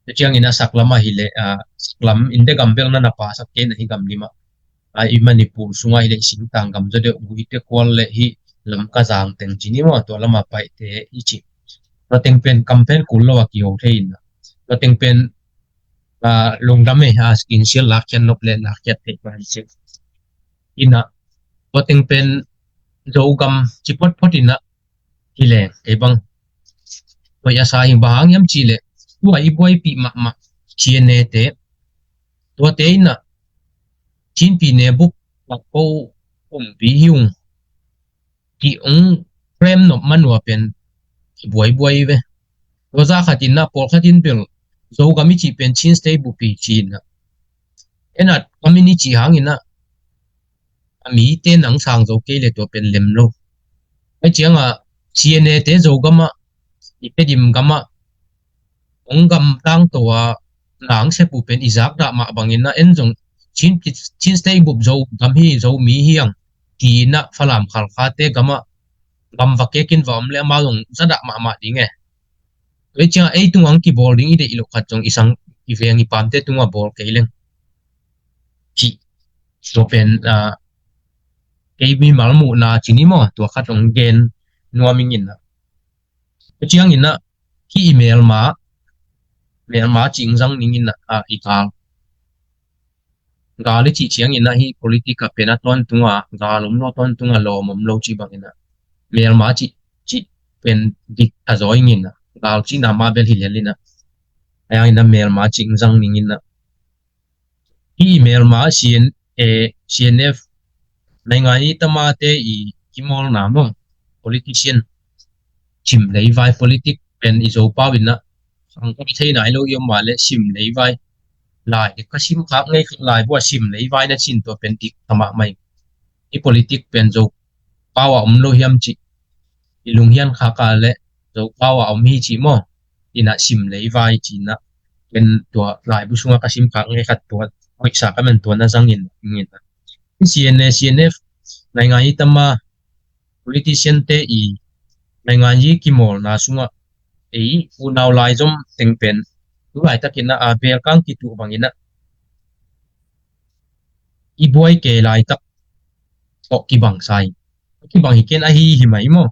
Tu ciang ina saklam a hi le, a, saklam inde gam bel na na pa sak kei na hi gam lim ah. A, i Manipur sunga hi le singtang gam zaw deuh bu i te kual le hi Lamka zang teng ci ni maw. Tua lam a pai te i ci. Tua teng pen gam phen kul lo a kiho thei ina. Tua teng pen, a, lungdam e, a, skin sial lakkhiat nop le lakkhiat thei pa hi ci. Ina, tua teng pen Zogam ci photphot ina hi leng kei bang. Tua i a sa hi bang hang hiam ci le, tua i buaipih mahmah C N A te. Tua te ina, Chin pi ne buk, bak ko, umpi hi ung. Ti ung, frame nop manua pen, buaibuai ve. Tua za khat ina, pawl khat in bel, Zogam i ci pen, Chin State bupi ci ina. Ena, community hang ina, a mi te nang sang zo kei le tua pen lem lo. Ai ciang a, C N A te Zogam a, i Tedim gam a, ong gam tang to a, nang se pu pen i zak dah mah bangin na en zong Chin, Chin State bup Zogam hi, Zomi hi ang, ki na Falam Khalkha te gam a, gam va kekin va om le amau zong za dah mahmah ding e. Tua ciang ei tung ang kibawl ding i deih loh khat zong i sang i veng i pamte tung a bawl kei leng. Ci, tua pen, a, kei mi mal muhna ci ni maw, tua khat ong gen nuam ing in a. Tua ciang in a, ki i melma, melma ci ing zang ning in a, a, i kal. Gal i cih ciangin a hi politika pen a tawntung a, gal om lo tawntung a, lawm om lo cih bangin a. Melma cih, cih pen dik a zaw ingin a. Gal cihna mah bel hi lian in a. A yang in a melma cih ing zang ningin a. Hi melma C N A, C N F, naingan i tamate i kimawlna maw. Politician. Sim leivai politik pen i Zopau in a. Ang ka thei nai lo i om mah le sim leivai. Lai, ka sim khak ngei khak lai bua sim leivai na cin tua pen dik tamah mai. I politik pen Zopau a om lo hiam cih. I lunghian khak a le Zopau a om hi cih maw. Ina sim leivai cih na. Pen tua lai bu sunga ka sim khak ngei khat tua. Hoih sa ka men tua na zangin. Ngin. C N A, C N F, naingan i tama, politician te i, naingan i kimawlna sungah, ei, unau lai zom teng pen, tu laitak in a, a belkang kituh bangin a, i buai kei laitak tawh kibang sa hi. Kibang hi ken ahi hi mai maw?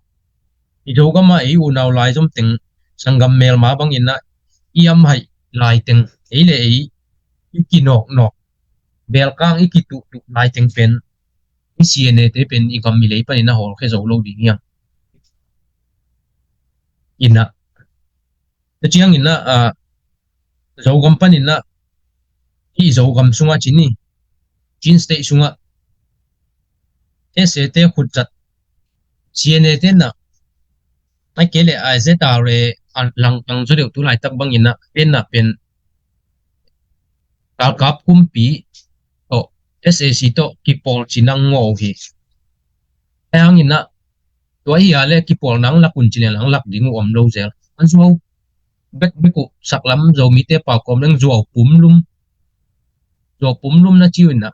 I Zogam ah ei unau laizom teng sanggam melma bangin ah i amhaih laiteng ei le ei i kinawknawk belkang i kituhtuh laiteng pen i C N A te pen i gam i lei panin a hawlkhia zo lo ding hiam? Inah, tua ciangin ah, ah, Zogam panin ah, i Zogam sungah ci ni, Chin State sungah S A te khutzat C N A te nah, a kei le a Z R A a langpang zaw deuh tu laitak bangin ah, pen ah pen galkap kumpi tawh S A C tawh kipawl ci nang ngawh uh hi. Ahi hangin ah tua hi a le kipawl nang lak un ci le nang lak ding uh om lo zel. A zuau bekbek uh saklam Zomite pau kawm leng zuau pumlum. Zuau pumlum na ci uh inah,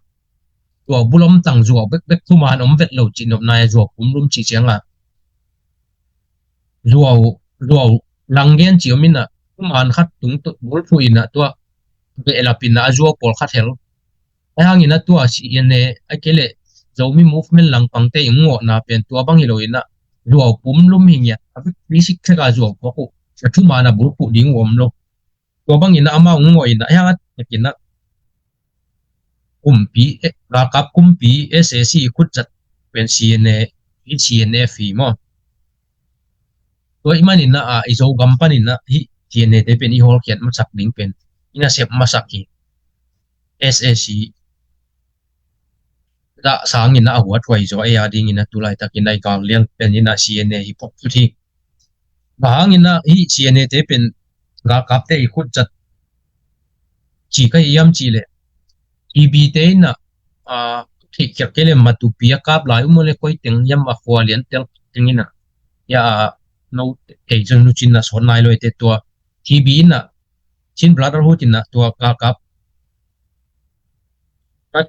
zuau bulom tang zuau bekbek thuman om vet lo cih nopna a zuau pumlum cih ciangah zuau, zuau langgen ci om inah, thuman khat tung bulphuh inah tua behlap inah a zuau pawlkhat hel. Ahi hangin ah tua C N A a kei le Zomi movement langpangte i ngawhna pen tua bang hi lo inah, zuau pumlum hi ngiat, a bik basic thek a zuau puak uh, a thuman a bulphuh ding uh om lo. Tua bangin ah amau ngawh inah, ahi hang a takin ah kumpi, eh, galkap kumpi S A C i khutzat pen C N A, i C N F hi maw? Tua i manin ah, ah, i Zogam panin ah hih C N A te pen i hawlkhiat masak ding pen i nasep masak hi. S A C dah sangin ah a huathuai zaw ei a dingin ah tu laitakin ah i gal lian pen inah C N A hi phot phot hi. Bang hangin ah hih C N A te pen galkapte i khutzat ci ka hi hiam cih leh, T B te inah, ah, theihkhiak kei le Matupi a kap lai uh maw le koi teng hiam a khua lian tel teng inah, ya, ah, no thei zong nu cin ah sawt nai lo ete tua T B inah, Chin Brotherhood inah tua galkap khat,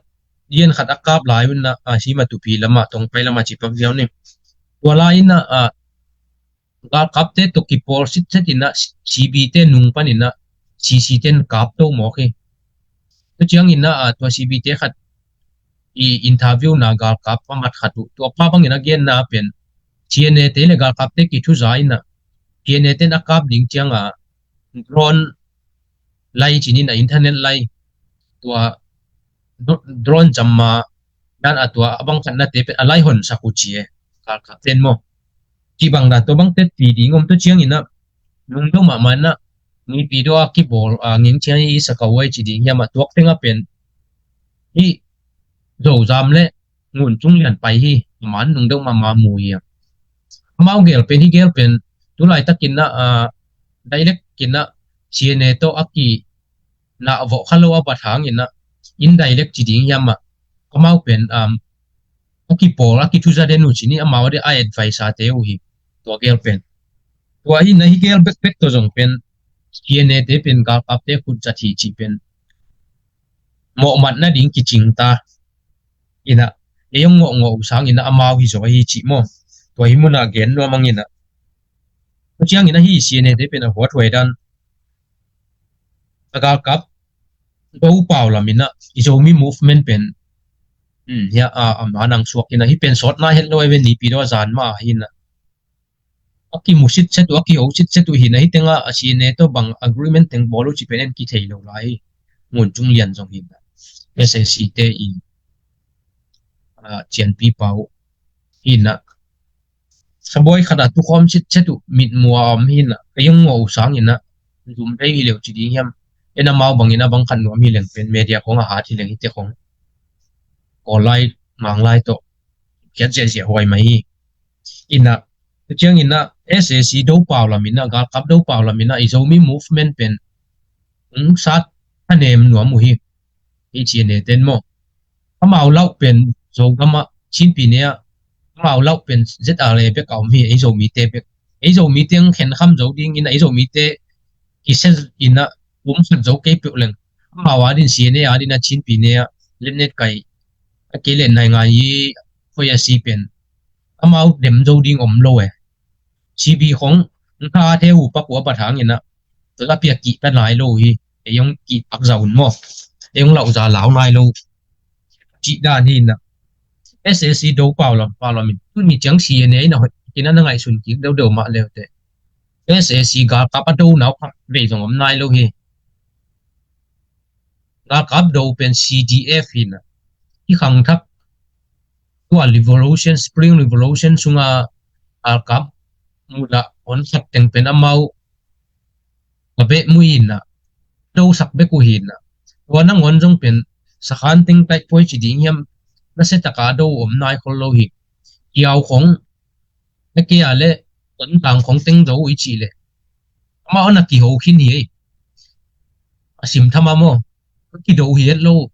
lian khat a kap lai uh inah, ah, hi Matupi lamah Tongpai lamah ci pak ziau ni. Tua lai inah, ah, galkapte tawh kipawl sitset inah C B te nung pan inah C C ten kap to mawk hi. Tua ciangin ah, ah, tua C B te khat i interview na galkap a mat khat uh, tua pa bangin a genna pen C N A te le galkapte kithuza inah C N A ten a kap ding ciangah drone lai cinin a internet lai, tua dro-, drone jamma dan a tua a bang khatnate pen a lai honsak uh ci e, galkap ten maw? Ci bang dan tua bangte ti ding om tua ciangin ah, nungdeuh mahmah inah, nipi dawh a kibawl, a, ngeng ciang i sakawai ci ding hiam a tuak tengah pen hih Zozam le Ngun Cung Lian pai hi, a man nungdeuh mahmah mu hi a. Amau gel pen, hih gel pen tu laitakin ah, a, direct in ah C N A tawh a kinah vawh kha lo a bat hangin ah, indirect ci ding hiam ah, amau pen, um, a kipawl, a kithuza den uh ci ni, amau a dih a advisor te uh hi, tua gel pen. Tua hi inah hih gel bekbek tawh zong pen C N A te pen galkapte khut zat hi cih pen mawhmat nading kicing ta. Inah, ei hong ngawhngawh uh sangin ah amau hi zaw hi cih maw? Tua hi munah gen nuam ang inah. Tua ciangin ah hih C N A te pen a huathuai dan, a galkap do pau lam inah, i Zomi movement pen, hmm, hiah a, a man ang suak inah, hih pen sawtna het lo a, ven nipi dawh a zan mah hi inah. A kimu sitset uh, a kiho sitset uh hi inah, hih tengah a C N A tawh bang agreement teng bawl uh cih pen en kithei lo lai hi. Ngun Cung Lian zong hi inah, S A C te i, a, cianpi pau hi inah. Sabuai khat ah tukhawm sitset uh, mitmuh a om hi inah, ei hong ngawh uh sangin ah zum thei hi leh uh ci ding hiam? En amau bangin ah bang khat nuam hi leng pen media khong a hat hi leng hihte khong Kawl lai, Mang lai tawh khiat ziahziah huai mah hi. Inah, tua ciangin ah S A C do pau lam inah, galkap do pau lam inah i Zomi movement pen hong sat a nem nuam uh hi. Hih C N A ten maw? Amau lauh pen Zogam ah, Chin Pyine ah, amau lauh pen Z R A bek a om hi, ei Zomite bek. Ei Zomite hong khenkham zo dingin ah, ei Zomite kisia inah um khat zo kei peuh leng, amau adin C N A adin ah Chin Pyine ah letnet kai, a kei le naingan i khoi a si pen amau dem zo ding om lo e. C B khong, hong kha the uh pak uh a bat hangin ah, tua a piak kihta nai lo hi. Ei hong kihtak zah un maw? Ei hong lauh zah lau nai lo. Cih dan hi na. S A C do pau lam, pau lam in. Tuni ciang C N A in a hoih kei na, na ngaihsun kik deuhdeuh mah leute. S A C galkap a do nau khat vei zong om nai lo hi. Galkap do pen C D F hi na. Hi khangthak tua Revolution, Spring Revolution sunga galkap mudah hon khat teng pen amau a beh mui hi na, dosak bek uh hi na. Tua nangawn zong pen sakhan teng taih puai ci ding hiam, na se taka do om nai khol lo hi. Kiau khong, na kei a le, ton tang khong teng do i cih le. Amau na kiho khin hi. A sim thama maw. Kido hi het lo.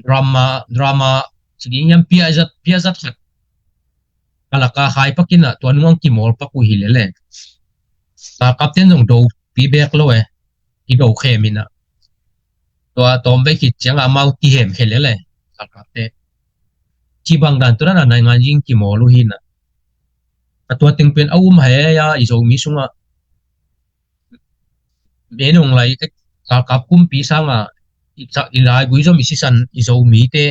Drama, drama, ci ding hiam, piazat, piazat khat. Kalaka khai pakin a, tua nung ang kimawl pak uh hi lele. Galkap ten zong do pi bek lo e. Kido khem in a. Tua tawm bek khit ciang amau kihem khe lele. Galkap te. Ci bang dan tua dan a naingan zing kimawl uh hi na. A tua teng pen a um hai a i Zomi sungah. Menung lai, galkap kumpi sanga i laigui zom i sisan i Zomite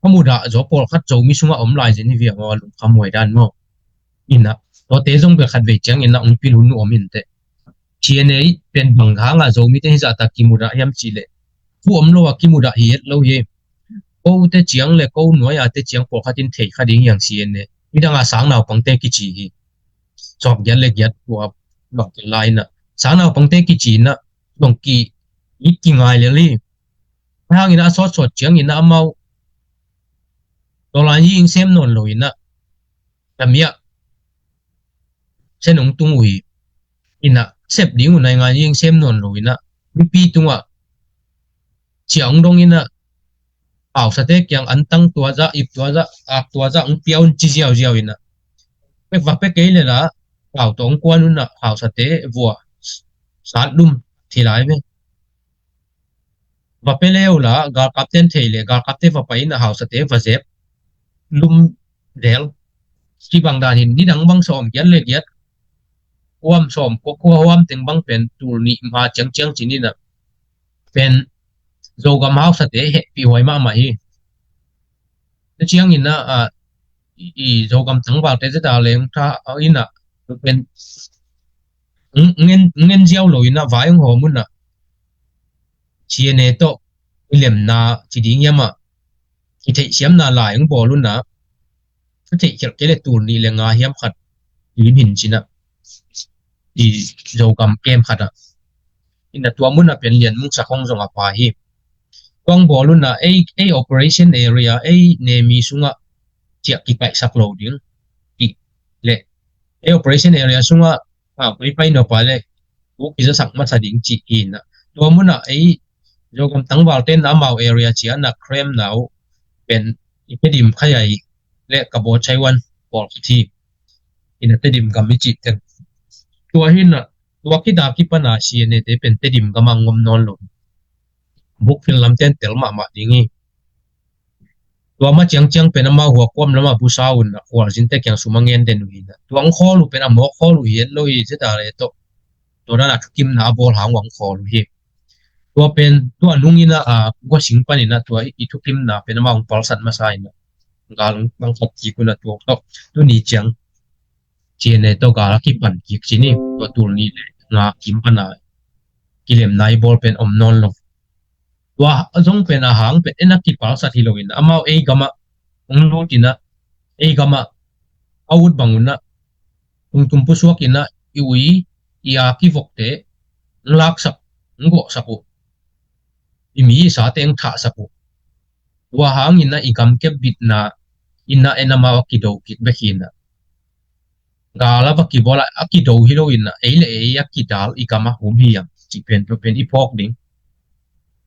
a mudah zaw pawlkhat Zomi sungah om lai zen hi viang aw, lungkham huai dan maw. Ina, tuate zong bel khat vei ciang ina ung pil hun uh om inteh. Thia nei pen bang hanga Zomite hi zahtak kimudah hiam cih leh, hu om lo a kimudah hi et lo hi. Kote ciang le ko nuai-ate ciang pawlkhat in thei kha ding hiang si en ne. Midang a sang naupangte kici hi. Sawm giat le giat tua bang tel lai ina. Sang naupangte kici ina. Bang ki, it kingai lel hi. Hang ina a sawtsawt ciang ina amau. Tawlai hi ing sem nawn lo ina. Tamia. Sen ong tung uh hi. Ina, sep ding uh naingan hi ing sem nawn lo ina. Mipi tungah. Ciang dong ina. Hausate kiang antang tua zah, ip tua zah, ak tua zah, ong pia un ci ziauziau ina. Pek vak pek kei le la, hau tawh ong kuan un na, hausate vua, sat lum, thi lai ve. Va pe leu la, galkapten thei le, galkapte va pai ina, hausate va zep, lum del. Ci bang dan hin, nidang bang sawm giat le giat, huam sawm, kua kua huam teng bang pen, tul nih ma ciang ciang ci nina. Pen Zogam hausate hehpih huai mahmah hi. Tua ciang ina, a, i, i Zogam tangvalte zeta leng tha, a, ina, pen, ng-, ngen, ngen ziau lo ina, vai ong hawm una. Ci ene tawh, i lemna, ci ding hiam a, i theihsiamna lai ong bawl una. Ka theih khialh kei le tul nih le nga hiam khat lim hin cina. I Zogam kem khat ah. Ina tua mun a pen Lian Mung Sak hong zong a pa hi. Kong bawl un a ei, ei operation area, ei nemi sungah ciah kikaihsak lo ding. Ki le ei operation area sungah a, pai pai no pa le u kizasak masa ding ci ina. Tua mun a ei Zogam tangvalte na amau area cia na krem nau pen i Tedim khai ai le ka baw Taiwan pawl ka thi. Ina Tedim gam i cih ten. Tua hi na, tua kida kipana si ene te pen Tedim gam a ngom nawn lo. Bukfil lamten tel mahmah ding hi. Tua ma ciangciang pen amau hua kuam lama busa un a khualzinte kiang sum a ngen den uh hi na. Tua ang khawl uh pen a mawk khawl uh hi et lo hi zeta le tawh. Tua dan a thukimna a bawl hang uh ang khawl uh hi. Tua pen, tua nung ina a, gua sing pan ina tua i thukimna pen amau ang palsat masa ina. Gal ang, ang khat kik una tua tawh. Tuni ciang. Ci ene tawh gal a kipan kik ci ni. Tua tul nih le nga kim pana. Kilemna i bawl pen om nawn lo. Tua zong pen a hang pen ena kipalsat hi lo ina. Amau ei gama. Ong lut ina. Ei gama. A ut bang una. Tungtum pusuak ina. I ui. I a kivokte. Ong laksak. Ong gawhsak uh. I mi i sate ong thahsak uh. Tua hang ina i gamkep bitna. Ina en amau a kido kik bek hi ina. Gal a va kibawl a, a kido hi lo ina, ei le ei a kidal i gam a hum hi ang, ci pen tua pen i phawk ding.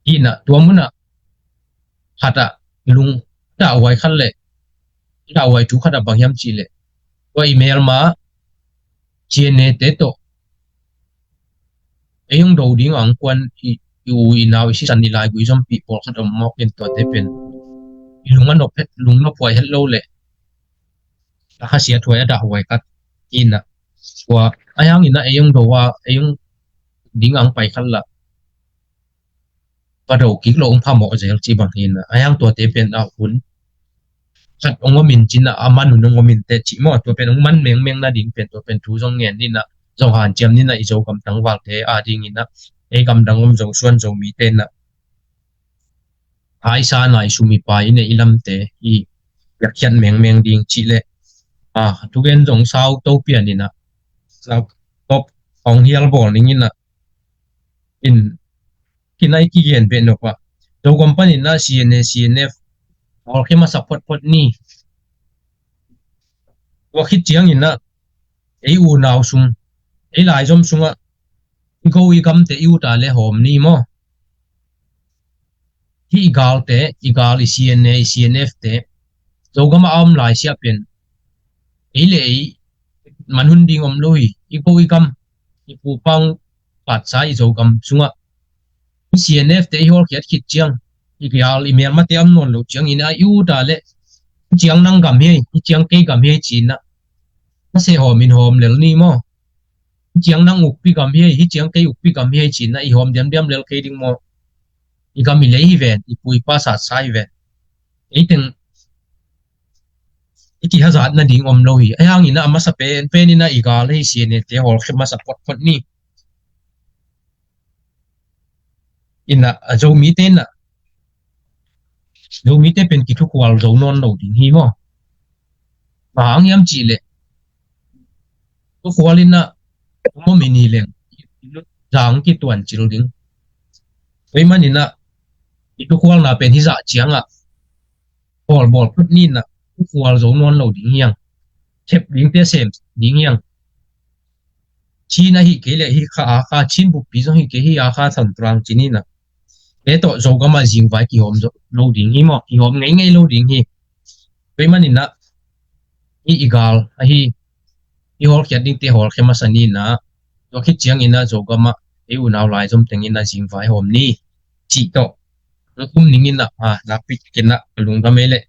Ina, tua muna, khat a, lung, dahhuai khat le, dahhuai thu khat a bang hiam ci le. Tua i melma, ci ene te tawh. Ei ong do ding ang kuan i, i u i nau i sisan i laigui zompi pawlkhat om mawk in tuate pen. I lung a nop het, lung nop huai het lo le. A khasiat huai a dahhuai khat ina. Tua a hang ina ei ong do a, ei ong ding ang pai khat la. va do kik lo hong phamawh zel cih bang hi in ah, a hiang tuate pen a hun khat hong om in cin ah, a man hun hong om in teh cih maw, tua pen hong man mengmeng nading pen tua pen thu zong ngen in ah, zong hanciam in ah, i Zogam tangvalte a ding in ah, ei gamdang om Zosuan Zomite in ah, a i sa na i sum i pai i neih i lamte i piakkhiat mengmeng ding cih leh, a, thugen zong sau to pian in ah, sau top hong hial bawl ning in ah, in kinai kigen beh nop ah, Zogam pan in ah C N A, C N F hawlkhia masa photphot ni. Tua khit ciang in ah, ei unau sung, ei laizom sungah i go i gamte i ut a leh hawm ni maw. Hih i galte, i gal i C N A, i C N F te, Zogam a om lai siah pen, ei le ei man hun ding om lo hi, i go i gam, i pupang patsa i Zogam sungah. I C N F te i hawlkhiat khit ciang, i gal i melmate a om nawn lo ciang in ah, i ut a leh, hih ciang nang gam hi, hih ciang kei gam hi ci in ah, a seh hawm in hawm lel ni maw. Hih ciang nang ukpi gam hi, hih ciang kei ukpi gam hi ci in ah, i hawm diamdiam lel kei ding maw. I gam i lei hi ven, i pu i pa satsa hi ven. Ei teng i kihazat nading om lo hi. A hiang in ah, a masa pen pen in ah i gal hi, C N A te hawlkhia masa photphot ni. In ah, a Zomite in ah, Zomite pen kithukhual zo nawn lo ding hi maw. Bang hang hiam cih leh, thukhual in ah, om in hi leng, zang kituan cil ding. Tua ahih man in ah, i thukhualna pen hih zah ciang ah, bawl bawl phot ni in ah, thukhual zo nawn lo ding hi hang. Khep dingte sem ding hi hang. Chin ahih kei leh hih kha, a kha, Chin buppi zong hih kei, hih a kha, Thantlang ci ni in ah, te tawh Zogam ah zingvai kihawm zo lo ding hi maw, kihawm ngeingei lo ding hi. Tua ahih man in ah, hih i gal ahi, i hawlkhiat dingte hawlkhia masa ni in ah, tua khit ciang in ah Zogam ah ei unau laizom teng in ah zingvai hawm ni cih tawh, hong kum ning in ah, a, nakpi takin ah, a lungdam ei leh,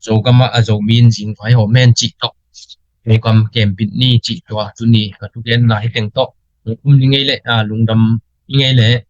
Zogam ah a Zomi in zingvai hawm hen cih tawh, Zogam kembit ni cih tua tuni ka thugenna hi teng tawh, hong kum ning ei leh, a, lungdam ing ei leh,